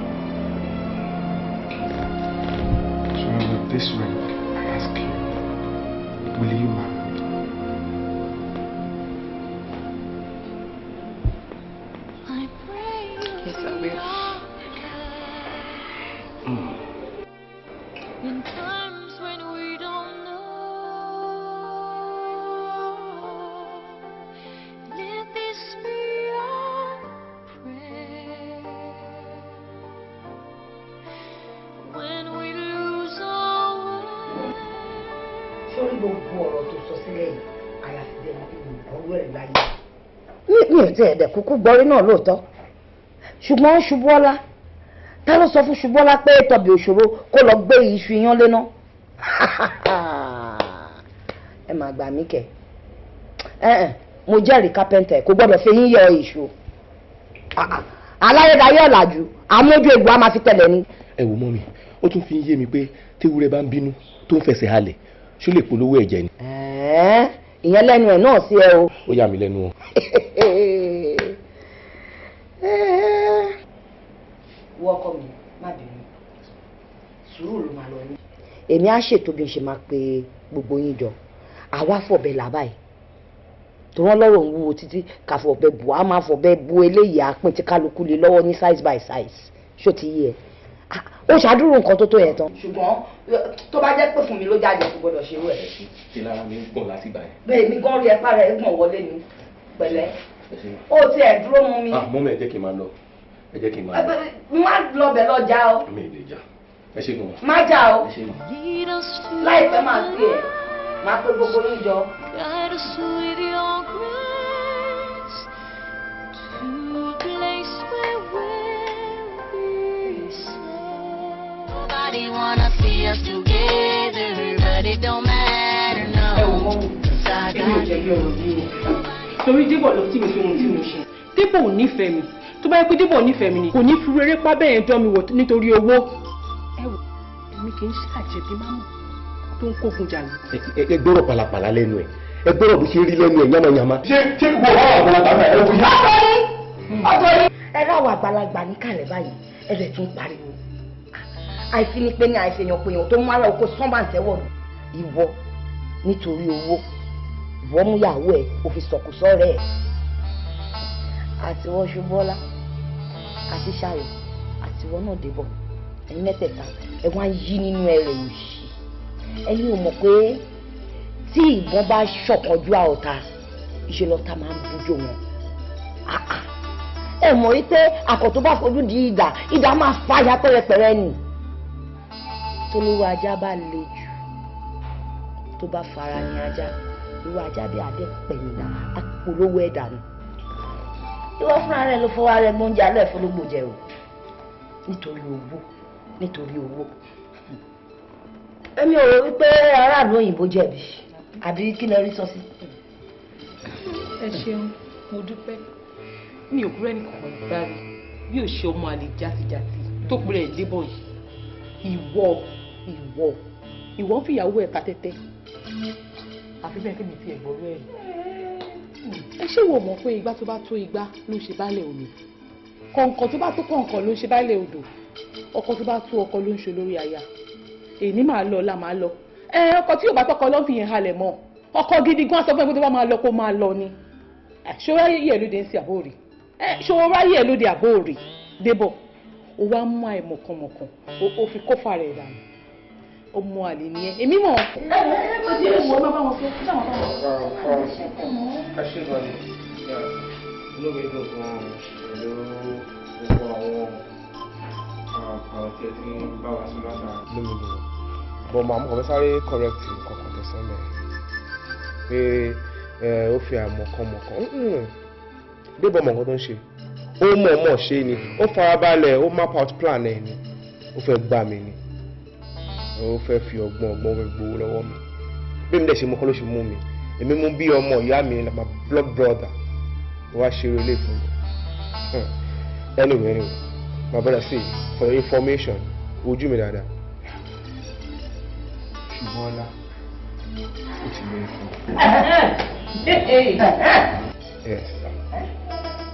G: So with this ring, I ask you, will you marry me?
D: Yes, I will.
E: In times when we don't know, let this be our prayer. When we lose our way.
I: Sórí gbogbo ọ̀rọ̀ tó sọ sílẹ̀ yìí, àyàfi bí ẹni pé mo gbọ́ rẹ̀ láyé. Mi ò tiẹ̀ dẹ̀ kúkú gbọ́rí náà lóòótọ́, ṣùgbọ́n Ṣubọ́lá, ta ló sọ fún Ṣubọ́lá pé tọbi òṣòro kó lọ gbé iṣu iyán léná? Ẹ máa gbà mí kẹ. Mo jẹ́rìí kápẹ́ńtà, kò gbọ́dọ̀ fi eyín yọ iṣu. Aláyédáyé ọ̀làjú àmójú egbò á máa fi tẹ̀lẹ̀ ni.
B: Ẹ wò mọ́ mi, ó tún fi ń yé mi pé téwúrẹ́ bá ń bínú tó ń fẹsẹ̀ halẹ̀, ṣó lè polówó ẹ̀jẹ̀ ni.
I: Ìyẹn lẹ́nu ẹ̀ náà sí ẹ o.
B: Ó yà mí lẹ́nu o.
I: Wọ́n ọkọ mi, má bínú, sùúrù ló máa lọ ní. Èmi á ṣètò bí n ṣe máa pe gbogbo yín jọ, àwa fọ̀bẹ làbá yìí tó wọ́n lọ́rọ̀ ń wúwo títí ká fọ̀bẹ bù, á máa fọ̀bẹ bu eléyìí àpín tí kálukú lè lọ́wọ́ ní size by size. Ṣó ti yé ẹ? Ó ṣàdúró nǹkan tó tó yẹn tán. Ṣùgbọ́n tó bá jẹ́ pé fún mi ló jáde, kò gbọ́dọ̀ ṣerú ẹ̀.
B: Ṣé lára mi ń gbọ̀n látìgbà yẹn?
I: Bẹ́ẹ̀ mi gan rí ẹ̀pá rẹ̀ gbọ̀n wọlé ni. Pẹ̀lẹ́, ó tiẹ̀ dúró mú mi.
B: Mọ́mí, ẹ jẹ́ kí n máa lọ, ẹ jẹ́ kí n máa lọ.
I: Má lọ bẹ̀ lọ já o.
B: Mi ì lè já, ẹ ṣe gan.
I: Má já o, láìpẹ́ máa pè ẹ́, máa pé gbogbo yín jọ.
E: Guide us with your grace to a place where we'll be safe. Nobody wanna see us together, but it don't matter, no.
D: Ẹ wò mọ́, èmi ò jẹ̀bi ọ̀rọ̀ yìí o. Torí Débọ̀ ló tì mí sí ohun tí mo ṣe. Débọ̀ ò nífẹ̀ẹ́ mi. Tó bá yẹ pé Débọ̀ ò nífẹ̀ẹ́ mi ni, kò ní fi rere pa bẹ́ẹ̀ yẹn dán mi wò nítorí owó. Ẹ wò, èmi kì í ṣàjẹbí mámọ̀ tó ń kógun jà mí.
B: Ẹ gbọ́rọ̀ pàlàpàlà lẹ́nu ẹ̀, ẹ gbọ́rọ̀ bó ṣe rí lẹ́nu ẹ̀ yánmayànmá. Ṣé gbogbo àwọn àgbàlagbà náà ẹ wò yá?
I: Ọ̀tọ̀ yìí. Ẹ ráwọ̀ àgbàlagbà níkàlẹ̀ báyìí, ẹ lè tún pariwo. Àìfinipé ní àìfèyànpèyàn tó mú ara oko sánbàǹtẹ́wọ̀ ìwọ nítorí owó, ìwọ mú ìyàwó ẹ ò fi sọ̀kò sọ́rẹ́ ẹ̀. Àti wọ́n Ṣubọ́lá àti Ṣayọ̀ àti wọ́n náà Débọ̀, ẹ̀yin mẹ́tẹ̀ẹ̀ta ẹ wá ń yí nínú ẹrẹ̀ òṣì. Ẹ̀yin ò mọ̀ pé tí ìbọn bá ṣọ̀kanjú àọ̀ta, ìṣe lọ́ta máa ń bójú wọn. Ẹ mọ̀ wípé àkọ́ tó bá fojú di idà, idà máa fàya pẹ́rẹpẹ̀rẹ ni. Tolówó ajá bá le jù, tó bá fara ní ajá, irú ajá bí adé pẹ̀yìndà apolówó ẹ̀ dànù. Ìwọ fúnra rẹ ló fọwọ́ rẹ gbóúnjẹ alẹ́ ìfọlógbò jẹ o, nítorí owó, nítorí owó. Èmi ò rò wípé aráàlú òyìnbó jẹ̀bi, àbí kí lẹ rí sọ sí.
D: Ẹ ṣeun, mo dúpẹ́. Mi ò kúrò ẹnìkan gbárí bí ò ṣe ọmọ àlè játijàti tó pèrè Débọ̀ yìí. Ìwọ ìwọ ìwọ ń fìyàwó ẹ̀ ta tẹ́tẹ́, àfi bẹ́ẹ̀ kí mi ti ẹ̀gbọ́n rẹ̀ rí.
I: Ẹ ṣé wo mọ̀ pé igbá tó bá tó igbá ló ń ṣe baálé omi, kọ̀ǹkọ̀ tó bá tó kọ̀ǹkọ̀ ló ń ṣe baálé odò, ọkọ tó bá tó ọkọ ló ń ṣe lórí aya. Èní máa lọ ọ̀la máa lọ. Ẹ ọkọ tí yóò bá tọkọ ló ń fi yẹn halẹ̀ mọ́. Ọkọ gidi gan sọ fún ẹ pé tó bá máa lọ kó máa lọ ni. Ṣó ráyè ẹ lóde ń sí àbóòrè? Ṣó ráyè ẹ lóde àbóòrè? Débọ̀, ó wá mú àìmọ̀kànmọ̀kàn, ó fi kófà rẹ̀ dànù. Ọmọ àlè ni ẹ, èmi mọ̀. Ẹ ti wọ ẹ má bá wọn sọ, ẹ má bá wọn sọ.
G: Ẹ ṣe gan ni, inú mi dùn gan pẹ̀lú gbogbo àwọn àwọn tí ẹ ti ń bá wa sọ látara. Inú mi dùn, but màá mọ̀ fẹ́ sáré correct nǹkan kan tẹ̀sán mẹ́ pé ó fi àmọ̀kànmọ̀kàn débọ̀ mọ̀ nǹkan tó ń ṣe, ó mọ̀ọ́mọ̀ ṣe ni, ó farabalẹ̀, ó map out plan ẹ̀ ni, ó fẹ́ gbà mí ni, ó fẹ́ fi ọgbọ́n ọgbọ́n fẹ́ gbowó lọ́wọ́ mi. Bí mi dẹ̀ ṣe mú kọ́ ló ṣe mú mi, èmi mú bí ọmọ ìyá mi, like my blood brother, wá ṣe eré ilé fún mi. Anyway, my brother, see, for your information, ojú mi dáadáa, ṣùgbọ́n ọlá ó ti lóyún fún mi. Yes,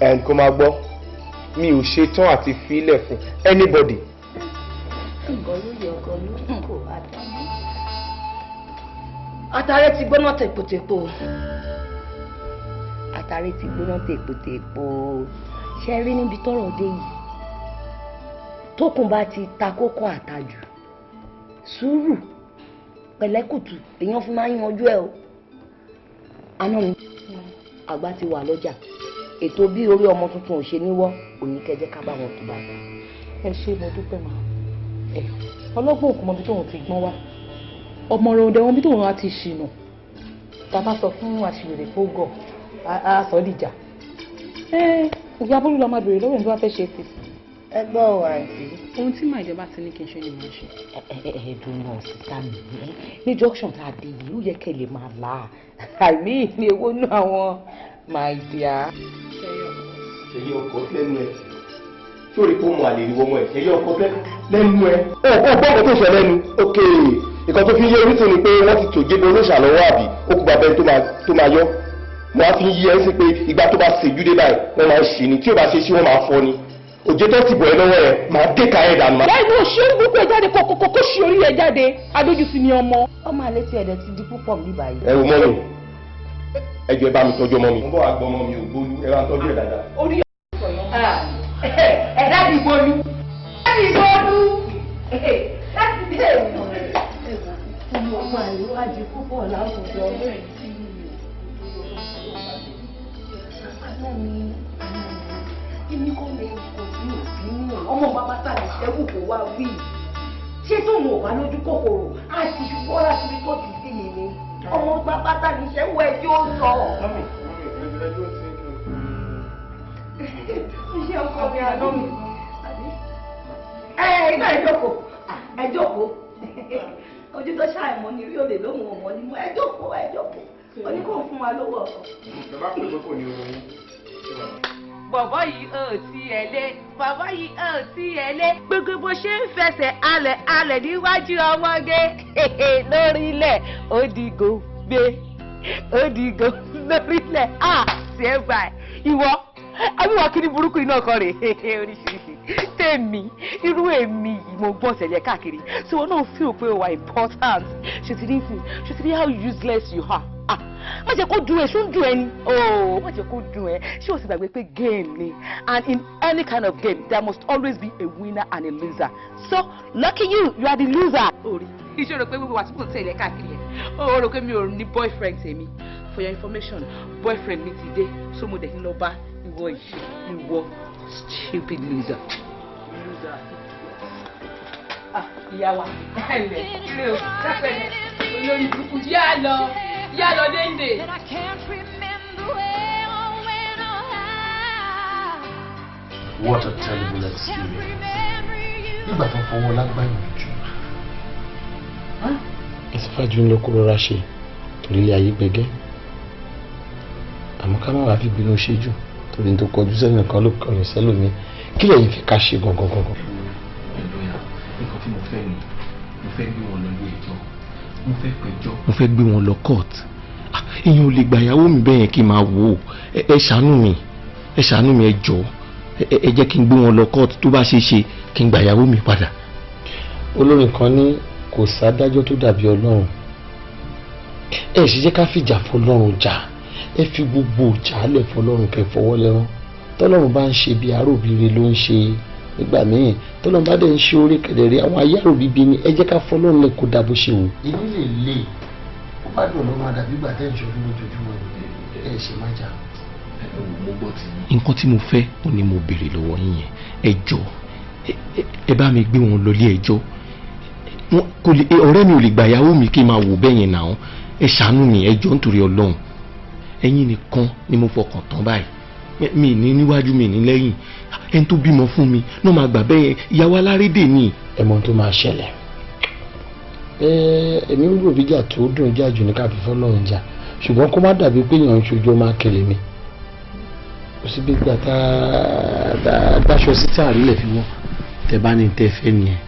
G: and kó máa gbọ́, mi ò ṣetán àti filẹ̀ fún anybody.
H: Àtàrẹ ti gbóná tèpotèpo, àtàrẹ ti gbóná tèpotèpo. Ṣe rí níbi tọ́rọ̀ dé yìí, tókùn bá ti ta kókó àtàjù, sùúrù pẹ̀lẹ́kùtù èèyàn fi máa ń yanjú ẹ o. Àná mi àgbà ti wà lọ́jà, ètò bí orí ọmọ tuntun ò ṣe níwọ́ òní kẹjẹ ká bá wọn tó báyìí.
I: Ẹ ṣé, mo dúpẹ́ mà. Ẹ ọlọ́gbọ́n òkú mọbi tóun ti gbọ́n wá, ọmọ rẹ̀ òde wọn bí tóun á ti ṣìnà. Tá a bá sọ fún àṣìwèrè kó gọ̀ á sọ dìjà. Ẹ ìyá Bólú la máa bèrè lọ́wọ́ ẹni tó bá fẹ́ ṣe sí.
H: Ẹ gbọ́ ọ àǹtí.
D: Ohun tí màá ìjọba ti ní kí n ṣe ni màá ṣe.
I: Ẹ ẹ dùn náà sísá mi ní junction tá a dé yìí, ó yẹ kẹ́ lè máa là á àmì ní ewó nú àwọn my dear.
B: Ṣèyí ọkọ lẹ́nu ẹ̀ tí ó rí kó mọ àlè ìwọ ọmọ ẹ̀, ṣèyí ọkọ lẹ́nu ẹ̀. Ó gbọ́ ọkọ tó sọ lẹ́nu, ok, nǹkan tó fi ń yé orísun ni pé wọ́n ti tòjé bo olóṣà lọ́wọ́ àbí ó kú bàbá ẹni tó máa yọ. Mo á fi ń yí ẹ sí pé ìgbà tó bá ṣèjú dé báyìí wọ́n máa ń ṣì ní, tí ò bá ṣe sí wọ́n máa fọ́ ni. Òjé tó ti bọ̀ ẹ́ lọ́wọ́ ẹ̀ máa dé ka ẹ̀ dànù.
I: Lẹ́nu òṣì burúkú ẹ̀ jáde, kókó kó ṣì orí ẹ̀ jáde, adójútì ni ọmọ.
H: Ọmọ àlẹ́ tí ẹ̀dẹ̀ ti di púpọ̀ mi báyìí.
B: Ẹ wo mọ́ mi, ẹ jọ̀ọ́ ẹ bá mi tọ́jú ọmọ mi. Mo bọ́ wá gbọ́ ọmọ mi ò Bólú, ẹ bá ń tọ́jú ẹ̀ dáadáa.
I: Orí ẹ̀ dáàbì Bólú. Dáàbì Bólú. Láti dé
H: ọmọ àlè wá di púpọ̀ láwùjọ. Àná mi, èmi kò lè kò sí òbí nù. Ọmọ bàbá tá a lè ṣẹ́wù kó wá wí. Ṣé tóun ò bá lójú kòkòrò á ti ṣubú láti fi tó ti sí mi ni? Ọmọ bàbá tá a lè ṣẹ́wù ẹ tí ó sọ.
G: Mọ́mí, mọ́mí, ẹjọ́ ti ń kí
H: Iṣẹ́ ọkọ mi àná mi. Ẹ iná ẹ jókòó, ẹ jókòó. Ojú tó ṣàìmọ̀ ni rí olè lóhùn ọmọ ni mo ẹ jókòó, ẹ jókòó. Oní kò fún wa lówó ọkọ.
G: Bàbá pè pé kò ní oorun.
I: Bọ̀bọ̀ yìí ò tí ẹ lé, bọ̀bọ̀ yìí ò tí ẹ lé. Gbogbo bó ṣe ń fẹsẹ̀ alẹ̀ alẹ̀ níwájú ọmọge lórílẹ̀ ó dìgò gbé, ó dìgò lórílẹ̀ á sí ẹ báyìí. Ìwọ, àbíwá kí ni burúkú iná kan rè é oríṣiríṣi. Tèmi, irú èmi yìí mo gbọ́ tẹ̀lé káàkiri. So wọn náà feel pé o wà important. Ṣé ti rí sí? Ṣé ti rí how useless you are? Ah, má jẹ́ kó dùn ẹ́, ṣó ń dùn ẹ́ ni? Oh, má jẹ́ kó dùn ẹ́. Ṣé o sì gbàgbé pé game ni? And in any kind of game, there must always be a winner and a loser. So, lucky you, you are the loser. Orí, iṣẹ́ rò pé gbogbo wa tí kò tẹ̀lé káàkiri ẹ̀. Ó rò pé mi ò ní boyfriend tèmi. For your information, boyfriend mi ti dé. So mo dẹ̀ ń lọ bá ìwọ yìí, ìwọ stupid loser. Loser. Ah, ìyá wa, ẹ ǹlẹ́, ilé o, pẹ́pẹ́ olórí burúkú yá lọ. Yá lọ dénde.
J: What a terrible experience. Nígbà tó fọwọ́ lágbàáyàn jù. Ẹsẹ̀ ń lọ kó rọra ṣe torí ilé ayé gbẹgẹ́. Àmọ́ ká má wàá fi bínú ṣe jù torí tó kọjú sẹ́nu kan ló kọyìn sẹ́lòmíì. Kí lẹ̀yin fi ká ṣe gangan gangan?
B: Nǹkan tí mo fẹ́ ni, mo fẹ́ gbé wọn lọ ilé ẹjọ́, mo fẹ́ pẹjọ́, mo fẹ́ gbé wọn lọ court. Èèyàn ò lè gba ìyàwó mi bẹ́ẹ̀ yẹn kí n máa wò ó. Ẹ ṣàánú mi, ẹ ṣàánú mi, ẹ jọ̀ọ́, ẹ jẹ́ kí n gbé wọn lọ court, tó bá ṣeé ṣe kí n gba ìyàwó mi padà.
J: Olórin kan ní kò sádájọ́ tó dàbí Ọlọ́run. Ẹ ṣe jẹ́ ká fìjà fọlọ́run jà, ẹ fi gbogbo ìjà lẹ̀ fọlọ́run kẹ́ fọwọ́ lẹ́rán. Tọ́lọ́run bá ń ṣe bí arúbire ló ń ṣe nígbà míì, tọ́lọ́run bá dẹ̀ ń ṣe orí kẹ̀dẹ̀rẹ́ àwọn ayáròbíbi ni. Ẹ jẹ́ ká fọlọ́run lẹ̀ kó dà bó ṣe wù. Ìlú lè le, ó bá dùn lọ́mọ àdàbí gbà tẹ́ ìṣòro lójoojúmọ́, ẹ ṣe má jà.
B: Mo gbọ́ tí nǹkan tí mo fẹ́ ò ní mo béèrè lọ́wọ́ yín yẹn. Ẹ jọ̀ọ́, ẹ bá mi gbé wọn lọ ilé ẹjọ́. Ọ̀rẹ́ mi ò lè gba ìyàwó mi kí n máa wò bẹ́ẹ̀ yẹn náà. Ẹ ṣàánú mi, ẹ jọ̀ọ́ nítorí Ọlọ́run. Ẹ̀yin nìkan ni mo fọkàn tán báyìí, mi ní níwájú mi ní lẹ́yìn. Ẹni tó bímọ fún mi náà máa gbà bẹ́ẹ̀ yẹn, ìyàwó alárédè ni.
J: Ẹ mọ ohun tó máa ṣẹlẹ̀, èmi ń rò bíjà tó dùn jà jù ní ká fi fọlọ́run jà, ṣùgbọ́n kó má dàbí pé èèyàn ń ṣojú ọmọ akẹlẹ̀ mi. Kò síbi gbà tá a dáṣọ sí tí àrílẹ̀ fi wọ́n tẹ bá ní tẹ fẹ́ nìyẹn.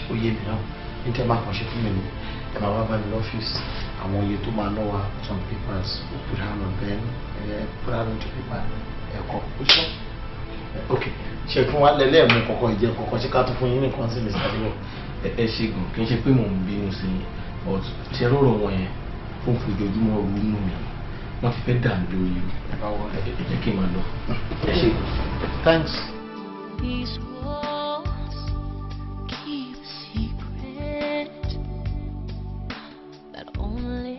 J: Ó yé mi náà ní tẹ máa kàn ṣe fún mi ni ẹ máa wá bá mi lọ́fíìsì, àwọn iye tó máa ná wa, some papers, we put hand on pen, put hand on to paper, ẹ̀kọ́ ó ṣọ́. Ok, ṣe fún wa lẹ́lẹ́mú kọ̀ọ̀kan ìjẹ kọ̀ọ̀kan, ṣé ká tún fún yín nìkan sí Mr. Adébọ̀?
B: Ẹ ṣe gùn, kì í ṣe pé mò ń bínú sí yín, but ṣe rọrọ wọn yẹn fún fojoojúmọ́ ronú mi, wọ́n ti fẹ́ dà mí lórí o. Ẹ jẹ́ kí n máa lọ. Ẹ ṣe gùn.
J: Thanks.
E: These walls keep a secret that only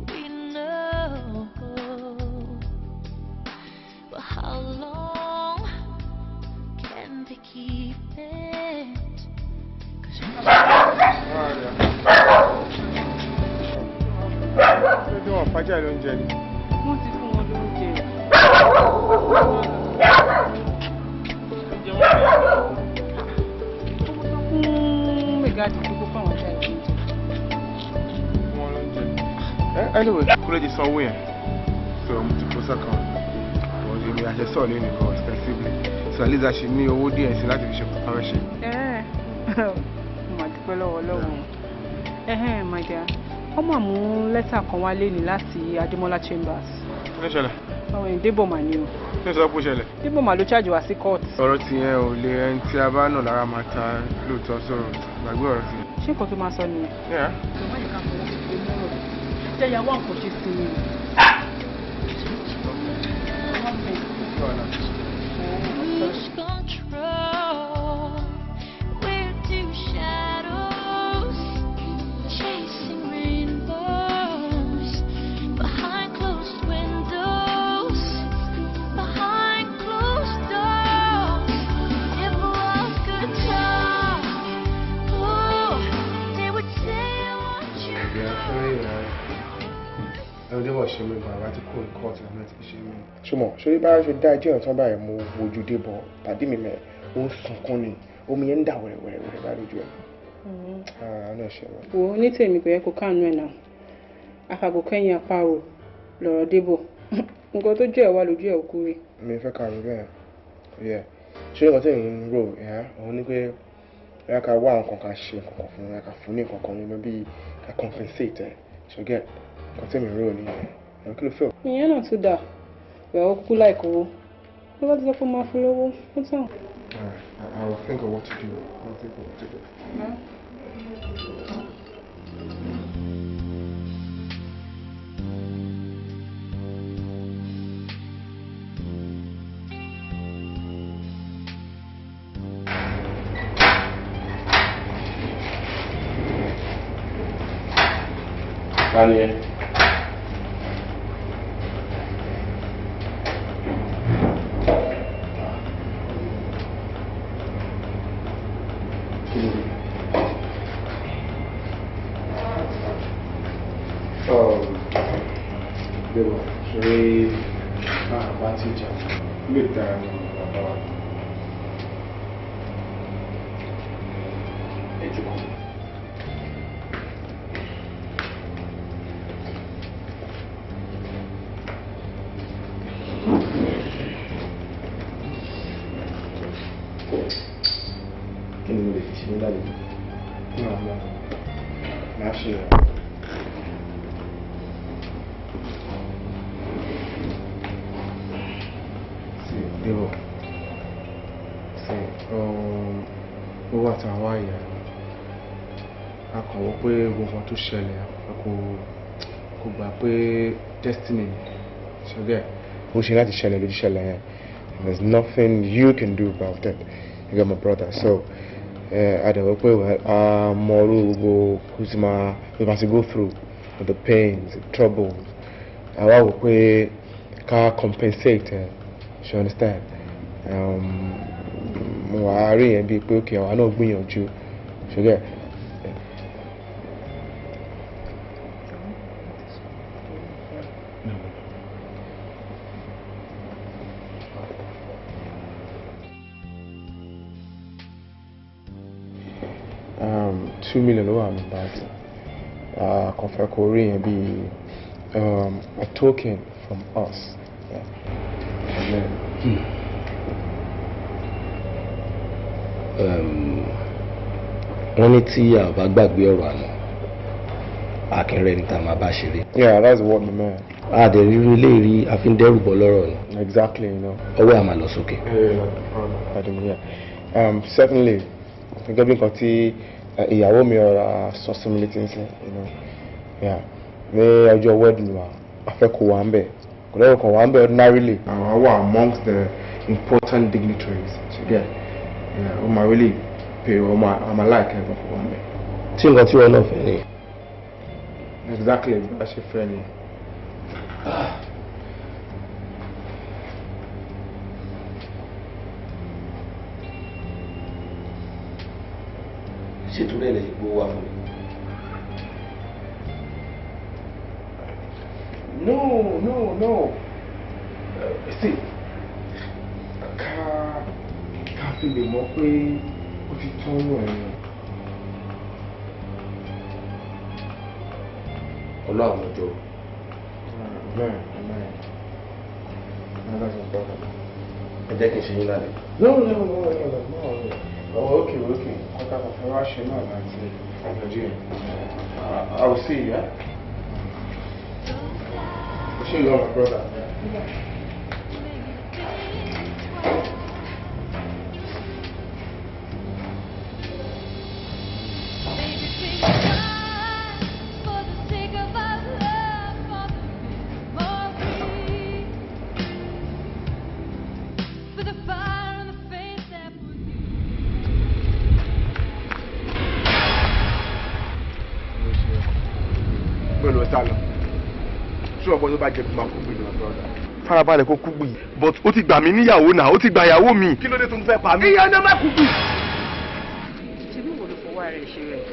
E: we know. But how long can they keep it?
G: Ṣé wọn fàájà lóúnjẹ ni?
D: Wọ́n ti fún wọn lóúnjẹ. Fún mẹgáàdì tó kó fáwọn ajá ìlú.
G: Fún wọn lóúnjẹ. Anyway, kúlẹ̀ ti sanwó yẹn. So mo ti kó sọ́kàn. Wọ́n ti rí àṣẹ sọ̀rọ̀ lẹ́nu kan extensively. So at least a ṣe ní owó díẹ̀ sí láti fi ṣe kọ́kọ́ ṣe.
D: Mo mà dúpẹ́ lọ́wọ́ Ọlọ́run. My dear, wọ́n máa mú lẹ́tà kan wálé ní láti Adémọ́lá Chambers.
G: Kí ló ṣẹlẹ̀?
D: Àwọn èèyàn Débọ̀ mà ní o.
G: Kí ló sọ pé ó ṣẹlẹ̀?
D: Débọ̀ mà ló charge wá sí court.
G: Ọ̀rọ̀ ti yẹn ò lè, ẹni tí a bá nà lára máa ta lóòótọ́, sọ̀rọ̀ gbàgbé ọ̀rọ̀ ti yẹn.
D: Ṣé nǹkan tó máa sọ nìyẹn?
G: Yeah.
D: Ìjọba yìí ká fọwọ́ sí i mọ́rọ̀. Jẹ́ ìyàwó àkànṣe sí i.
E: Lose control. We're two shadows chasing rainbows behind closed windows, behind closed doors. If love could talk, oh, they would say what you know.
G: Ẹni débọ̀ ṣe mí bàbá tí kò ní kóòtù àmọ́ ti ṣe mí. Ṣùgbọ́n ṣorí bá ṣe dá ẹjọ́ ìtàn báyìí, mo wojú débọ̀ pàdé mi mẹ́, ó ń sunkún ni, omi yẹn ń dà wẹ̀rẹ̀wẹ̀rẹ̀ bá lójú ẹ̀. Àánú ẹ̀ ṣe mí.
D: Wo ní tèmi, kò yẹ kó káànú ẹ̀ náà. Àfàgò kẹ́yìn àparò lọ̀rọ̀ débọ̀. Nǹkan tó jẹ́ ẹ̀ wá lójú ẹ̀ òkú rí.
G: Mi fẹ́ kàrò bẹ́ẹ̀. Yeah. Ṣé nǹkan tí èyí ń rò òun ni pé ẹ ká wá nǹkan ká ṣe nǹkan kan fún ẹ, ká fún ní nǹkan kan nínú bíi ká compensate ẹ, ṣọgẹ́ nǹkan tí èmi ń rò nìyẹn. Ẹ kí ló fẹ́ o?
D: Ìyẹn náà tún dà, ìyàwó kúkú láìkó owó. Ló bá ti sọ pé ó máa fún lówó, ó tàn.
G: Alright, I will think of what to do. I will think of what to do.
B: Ta ni ẹ?
G: Débọ̀, ṣeré bá ti jà lè dára ní bàbá wa.
B: Ẹ jókòó. Kí ni mo lè fi ṣe ní lálejò?
G: No, no, máa ṣe é. Débọ̀, sí, owó àtàwọn àyà a kàn wọ́n pé gbogbo nǹkan tó ṣẹlẹ̀ kò gbà pé destiny ṣọgẹ́ bó ṣe láti ṣẹlẹ̀ lójú ṣẹlẹ̀ yẹn, and there's nothing you can do about it, you got my brother. So a dẹ̀ wọ́n pé a mọ orú gbogbo kó ti máa we must go through the pains, the troubles. Àwa wò pé ká compensate ẹ, you understand? Mo wà á rí yẹn bíi pé okay, àwa náà gbìyànjú ṣọgẹ́. $2 million ló wà ní báńkì. Kàn fẹ́ kó rí yẹn bíi a token from us. Yeah. And then,
B: Wọ́n ní tí a bá gbàgbé ọ̀rọ̀ àná, akínrẹ́ ní tá a máa bá ṣeré.
G: Yeah, that's what my man.
B: A dẹ̀ rírí ilé rí a fi ń dẹ́rù bọ́ lọ́rọ̀ ni.
G: Exactly, you know.
B: Ọwọ́ ẹ̀ máa lọ sókè.
G: Yeah. Certainly, gẹ́gẹ́ bí nǹkan tí ìyàwó mi ọ̀rọ̀ sọ sí mi létí ń sìn, you know. Yeah. Ní ọjọ́ wedding wa, a fẹ́ kó wà ń bẹ̀. Kò lẹ́yìn kan wà ń bẹ̀ ordinarily. Àwa wà amongst the important dignitaries. So yeah, yeah, ó máa really pay, ó máa, I'm like ẹ̀ kó wà ń bẹ̀.
B: Tí nǹkan tí wọn náà fẹ́ ni.
G: Exactly, bí a ṣe fẹ́ ni.
B: Ṣé torí ẹ̀ lè ṣe gbowó wá fún mi?
G: No, no, no. See, ká fi lè mọ̀ pé ó ti tán nù ẹ̀yìn.
B: Ọlọ́run ọjọ́.
G: Amen, amen. No, that's no problem.
B: Ẹ jẹ́ kí n ṣe yín lálẹ́.
G: No, no, no, no, no, no. Oh, okay, okay. Kọ́tà kò fẹ́ wá ṣe náà láti ọ̀nàjú yẹn. I will see you, yeah? See you, my brother. Yeah.
K: Pẹ̀lú ọ̀sá lọ. Ṣé ọ̀pọ̀ tó bá jẹ̀bi máa kú gbì ní ọ̀dọ́ ọ̀dà?
B: Farabalẹ̀ kó kú gbì. But ó ti gbà mí níyàwó náà, ó ti gbà ìyàwó mi. Kí ló dé tó ń fẹ́ pa mí?
K: Ìyá ọ̀nà má kú gbì.
D: Ṣebí wo ló fọwọ́ ara ẹ̀ ṣe rẹ̀?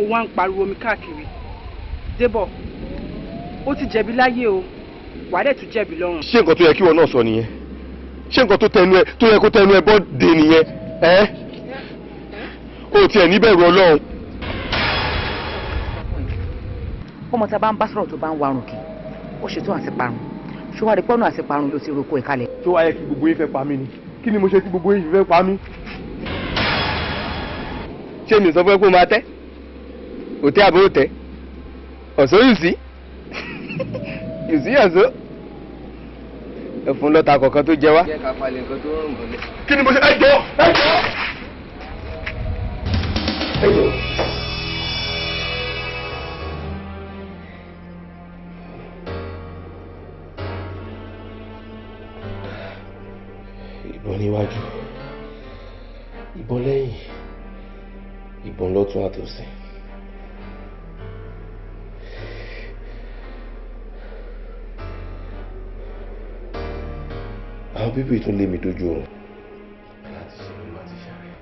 D: Ó wá ń pariwo mi káàkiri. Débọ̀, ó ti jẹ̀bi láyé o, wàá dẹ̀ tún jẹ̀bi lọ́run.
B: Ṣé nǹkan tó yẹ kí wọn náà sọ nìyẹn? Ṣé nǹkan tó tẹnu ẹ tó yẹ kó tẹnu ẹ bọ́ dé nìyẹn? Ẹ́ o tiẹ̀ níbẹ̀rù Ọlọ́run.
I: Ọmọ tá a bá ń bá sọ̀rọ̀ tó bá ń warùn kì ó ṣètò àṣeparun, ṣọwárí pọ́nà àṣeparun ló ti roko ẹ̀ kalẹ̀.
B: Tó wáyé kí gbogbo yín fẹ́ pa mí ni, kí ni mo ṣe tí gbogbo yín fẹ́ pa mí? Ṣé mi sọ fún ẹ pé ó máa tẹ́? Òtẹ́ àbí òtẹ́? Ọ̀sọ́ yìí sí? Yìí sí ọ̀sọ́? Ẹ̀fún lọ́ta kọ̀ọ̀kan tó jẹ wá.
F: Jẹ́ ká palẹ̀ nǹkan tó rùn mọ́lẹ̀.
B: Kí ni mo ṣe? Ẹ jọ! Ẹ jọ! Ẹ jọ! Ìbọn níwájú, ìbọn lẹ́yìn, ìbọn lọ́tún àtòsì. Àwọn bíbí tún lé mi dójú oorun. Láti ṣe bí wọ́n ti ṣàrẹ̀.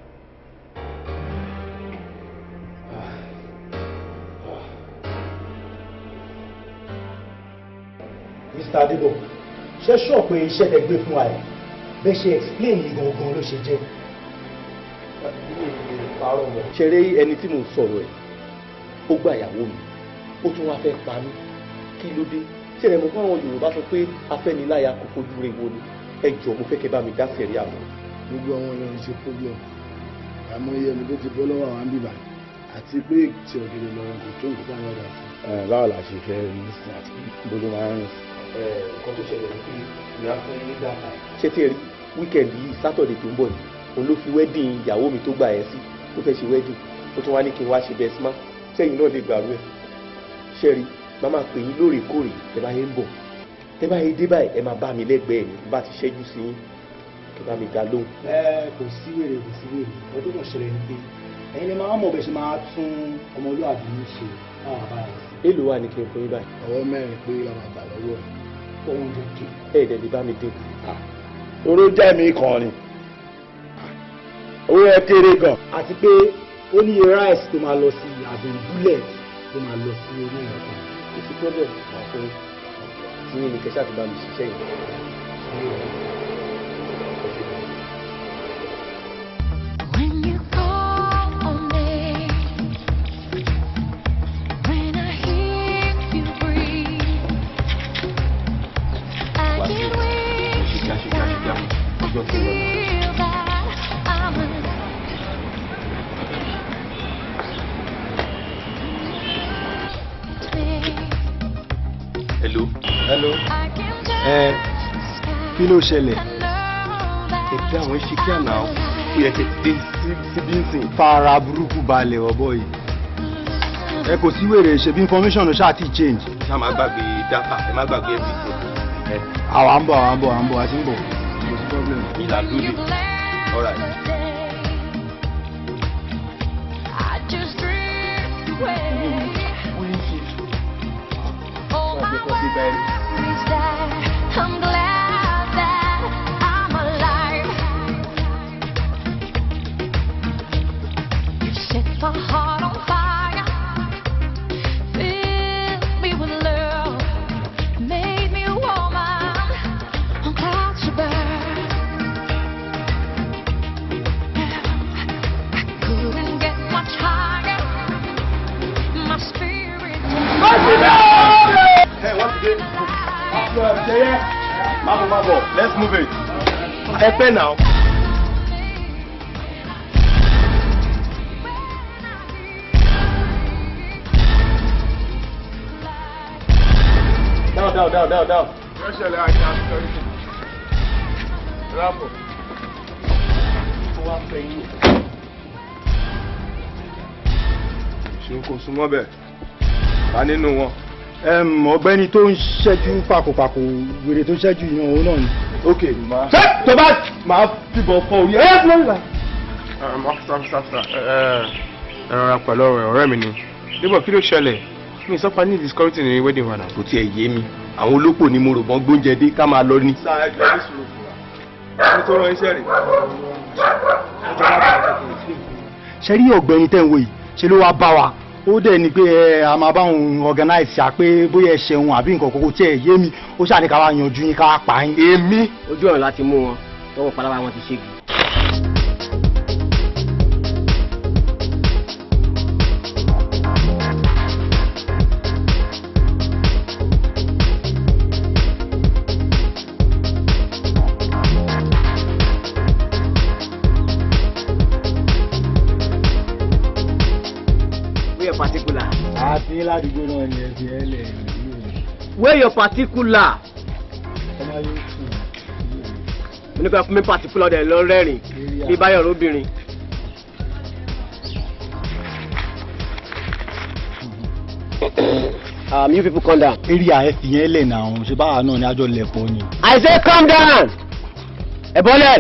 L: Mr. Adebo, ṣé ṣọ́ pé iṣẹ́ tẹ gbé fún wa ẹ̀ bẹ́ẹ̀ ṣe explain yìí gangan ló ṣe jẹ́?
B: Ṣeré ẹni tí mò ń sọ̀rọ̀ ẹ̀, ó gba ìyàwó mi, ó tún wá fẹ́ pa mí. Kí ló dé? Ṣé ẹ mọ̀ fún àwọn Yorùbá sọ pé afẹ́niláya kò fojú rẹ̀ wo ni? Ẹ jọ̀ọ́, mo fẹ́ kẹ́ bá mi dá sẹ̀rí àmọ́.
M: Gbogbo àwọn èèyàn ń ṣe problem, àmọ́ iye ẹni tó ti bọ́ lọ́wọ́ àwọn bíbá àti pé tí ọ̀gẹ̀dẹ̀ lọ́rọ̀ kò tó nǹkan táwọn ọ̀dà sí.
J: Báwo la ṣe fẹ́ rí sí àti bó ló máa ń rìn sí?
B: Nǹkan tó ṣẹlẹ̀ ni pé ìyá fún yín ní dàtà. Ṣé tí ẹ rí Weekend yìí, Saturday tó ń bọ̀ yìí, òun ló fi wedding ìyàwó mi tó gbà yẹn sí, tó fẹ́ ṣe wedding. Ó tún wá ní kí n wá ṣe best man. Sẹ́yìn náà lè gbàrú ẹ̀. Ṣẹ́rí, màá máa pè yín lóòrèkóòrè tẹ́ bá yẹn ń bọ̀. Tẹ́ bá yẹn dé báyìí, ẹ máa bá mi lẹ́gbẹ̀ẹ́ mi. Bá ti ṣẹ́jú sí yín, kẹ́ bá mi dá lóhùn.
L: Ẹ kò sí wèrè, kò sí wèrè. Ọdún kan ṣẹlẹ̀ ni pé ẹ̀yin lè máa mọ̀ bẹ́ẹ̀ ṣe máa tún ọmọlúwàbí yín ṣe báwa báyìí.
B: Èló wà ní kí n fún yín báyìí?
M: Ọwọ́ mẹ́rin péré la máa gbà lọ́wọ́ ẹ̀.
L: 400K.
B: Ẹ dẹ̀ lè bá mi dín.
K: Oró jẹ́ mi kan ni. Owó yẹn kéré gan.
L: Àti pé ó ní iye rice tó máa lọ sí, àbí bullet tó máa lọ sí orí ìyẹn kan.
B: Kò sí problem, máa fún yín. Tí yín ni kẹ́sà ti bá mi ṣiṣẹ́ yìí.
E: When you call on me, when I hear you breathe, I get weak inside. I feel that I'm alive.
B: Hello.
M: Hello.
E: I can
M: Ẹ kí ló ṣẹlẹ̀?
B: Ẹ dá àwọn ṣe kí àná ó yẹ kí dé síbí ń sìn.
M: Fara burúkú balẹ̀ ọ̀bọ yìí. Ẹ kò sí wèrè, ṣebí information ló ṣáà ti change.
B: Ṣá máa gbàgbé data, ẹ má gbàgbé everything.
M: Àwa ń bọ̀, àwa ń bọ̀, à ń bọ̀, a ti ń bọ̀. Kò sí problem.
B: Mi là lóde. All right.
E: I just drift away. All my worries that I'm glad that I'm alive. You set my heart on fire, filled me with love, made me a woman on clouds above. I couldn't get much higher. My spirit.
K: Hey, what's the game? Mabo, mabo, let's move it.
B: Ẹ pẹ́ now. Down, down, down, down, down.
K: Yóò ṣẹlẹ̀ àìsàn àti security. Rápò.
B: Ó wá fẹ́ yín.
K: Ṣé kò súnmọ́ bẹ́ẹ̀? Ta nínú wọn?
M: Ọ̀gbẹ́ni tó ń ṣẹ́jú pàkópàkó, wèrè tó ń ṣẹ́jú yìí, òun náà ni.
K: Ok, máa. Ṣé tó bá máa fìbọn fọ orí ẹ? Ẹ fún mi báyìí.
G: Officer, ẹ rọra pẹ̀lú ọ̀rẹ́ mi ni. Níbo kí ló ṣẹlẹ̀? Mi sọ pa ní security ní wedding wa náà.
B: Kò tiẹ̀ yé mi. Àwọn olópò ni mo rò bọ́n gbóúnjẹ dé ká máa lọ ní.
K: Sáà ẹ jẹ́ ní sùúrù fún wa. Ẹni tó rán iṣẹ́ rẹ̀.
M: Ṣe rí ọ̀gbẹ́ni tẹ́ ń wò yìí, ṣe ló wá bá wa, ó dẹ̀ ní pé ẹ a máa bá òun organize ṣá, pé bóyá ẹ ṣẹun àbí nǹkan kókó tí ẹ yé mi, ó ṣáà ní ká wá yanjú yín, ká wá pa yín.
B: Èmi.
N: Ojú ọ̀run láti mú wọn, tọwọ́ palábá wọn ti ṣégi. Where your particular?
M: Àti ládùúgbò náà ni ẹ fi ẹ lẹ̀.
N: Where your particular?
M: Ọmọ yóò sùn.
N: Mo ní ká fún mi particular, ọ̀dẹ̀ lọ rẹ́rìn bí báyọ̀ lóbìnrin. You people calm down.
M: Area, ẹ fi yẹn lẹ̀ náà, ṣe báwa náà ni àjọ lẹ̀pọ̀ ni.
N: I say calm down. Ẹ bọ́lẹ̀.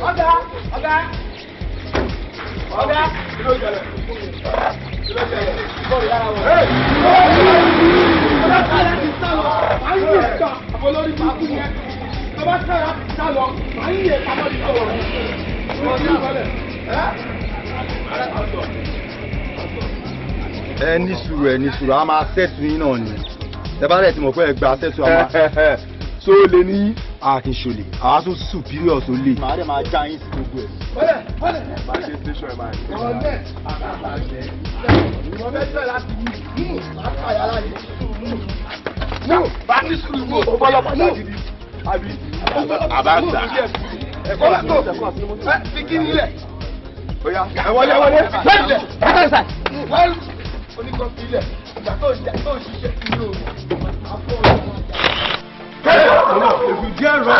F: Ọ̀gá, ọ̀gá, ọ̀gá.
K: Kí ló ṣẹlẹ̀? Kí ló ṣẹlẹ̀? Bọ́ọ̀lù yára wọ̀.
F: Ọba tí a ti sá lọ, màá yí ẹ̀ka olórí burúkú yẹn. Ọba tí a ti sá lọ, màá yí ẹ̀ka lọ́dún tó wọ̀.
M: Ẹ ní sùúrù, ẹ ní sùúrù, a máa ṣẹ́tù yín náà ni. Ẹ bá rẹ̀ ti mọ̀ pé ẹ gba ṣẹ́tù, a máa.
K: So lè ní.
M: A kì í ṣòlè, àwa tún superior tó lè. Màá dẹ̀ máa já yín sí gbogbo ẹ̀.
F: Bọ́lẹ̀, bọ́lẹ̀.
K: Máa ṣe station ẹ̀ máa ṣe.
F: Ọ̀lẹ́, ìwọ fẹ́ tẹ̀ láti mú, máa fàyà láyé.
K: Mú, bá ní sùúrù mú, ó bọ́ lọ́pàá láti ní. Àbí?
B: Àbá gbà.
K: Ẹ̀kọ́ bá tó ẹ fi kí nílẹ̀. Oya ẹ wọlé wọlé. Lẹ́yìn lẹ̀. Wọ́n oníkan fi ilẹ̀ ìgbà tó ń ṣiṣẹ́ ní o. Kẹ́lẹ́ èmi díẹ̀ rọ.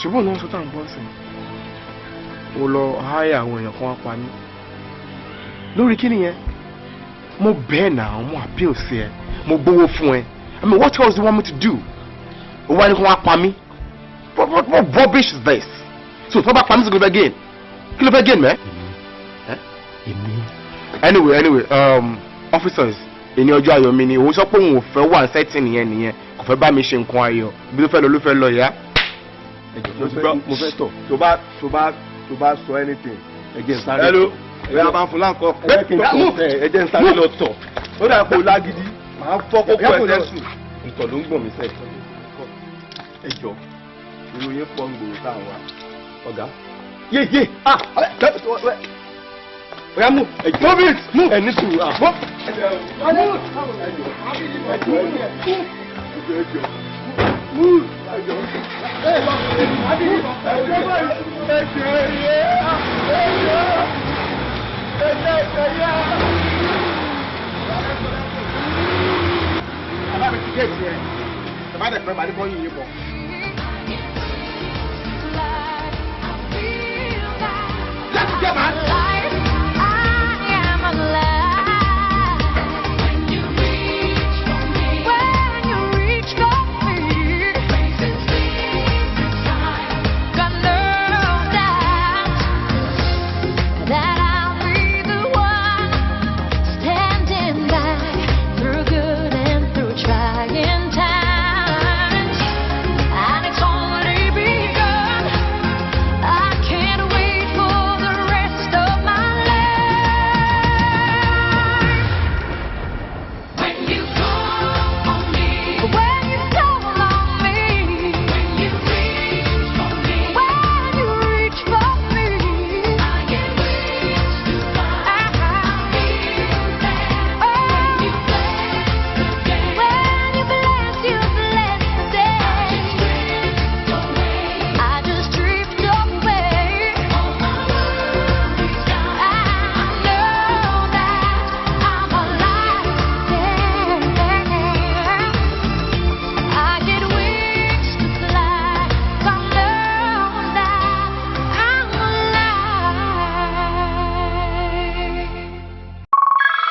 G: Ṣùgbọ́n náà sọ́tà ń bọ́ sí i, mo lọ háyà àwọn èèyàn kan wá pa mí lórí kí nìyẹn. Mo bẹ́ẹ̀ náà, mo appeal sí ẹ, mo gbowó fún ẹ. I mean, what else do you want me to do? O wá ní kó wá pa mí. What rubbish is this? So tó bá pa mí sí, kí ló fẹ́ gain? Kí ló fẹ́ gain mẹ́? Anyway, officers, èní ọjọ́ ayọ̀ mi ni. Òun sọ pé òun ò fẹ́ wà setting yẹn nìyẹn, kò fẹ́ bá mi ṣe nǹkan ayọ̀. Ibi tó fẹ́ lọ ló fẹ́ lọ yá.
K: Mo fẹ́ tọ̀. Tó bá sọ anything, ẹ jẹ́ n sáré. Hello, ẹ bá ń fún láǹkọ. Ẹ jẹ́ n sáré lọ tọ̀. Ó dà kó lágídí, màá fọ́ kókó ẹsẹ̀ sùn. Ìtọ̀ ló ń gbọ̀n mí sẹ́. Ẹ jọ, ìròyìn pọ̀ ń gbòòrò táwọn wa. Ọ̀gá. Yé yé ah, oya move. Move it, move. Ẹ ní sùúrù ah. Move. Move.
G: Bàbá mi ti géètì ẹ. Bàbá dẹ̀ pẹ́ màá ní kọ́ yìnyín bọ̀.
E: Let's get man.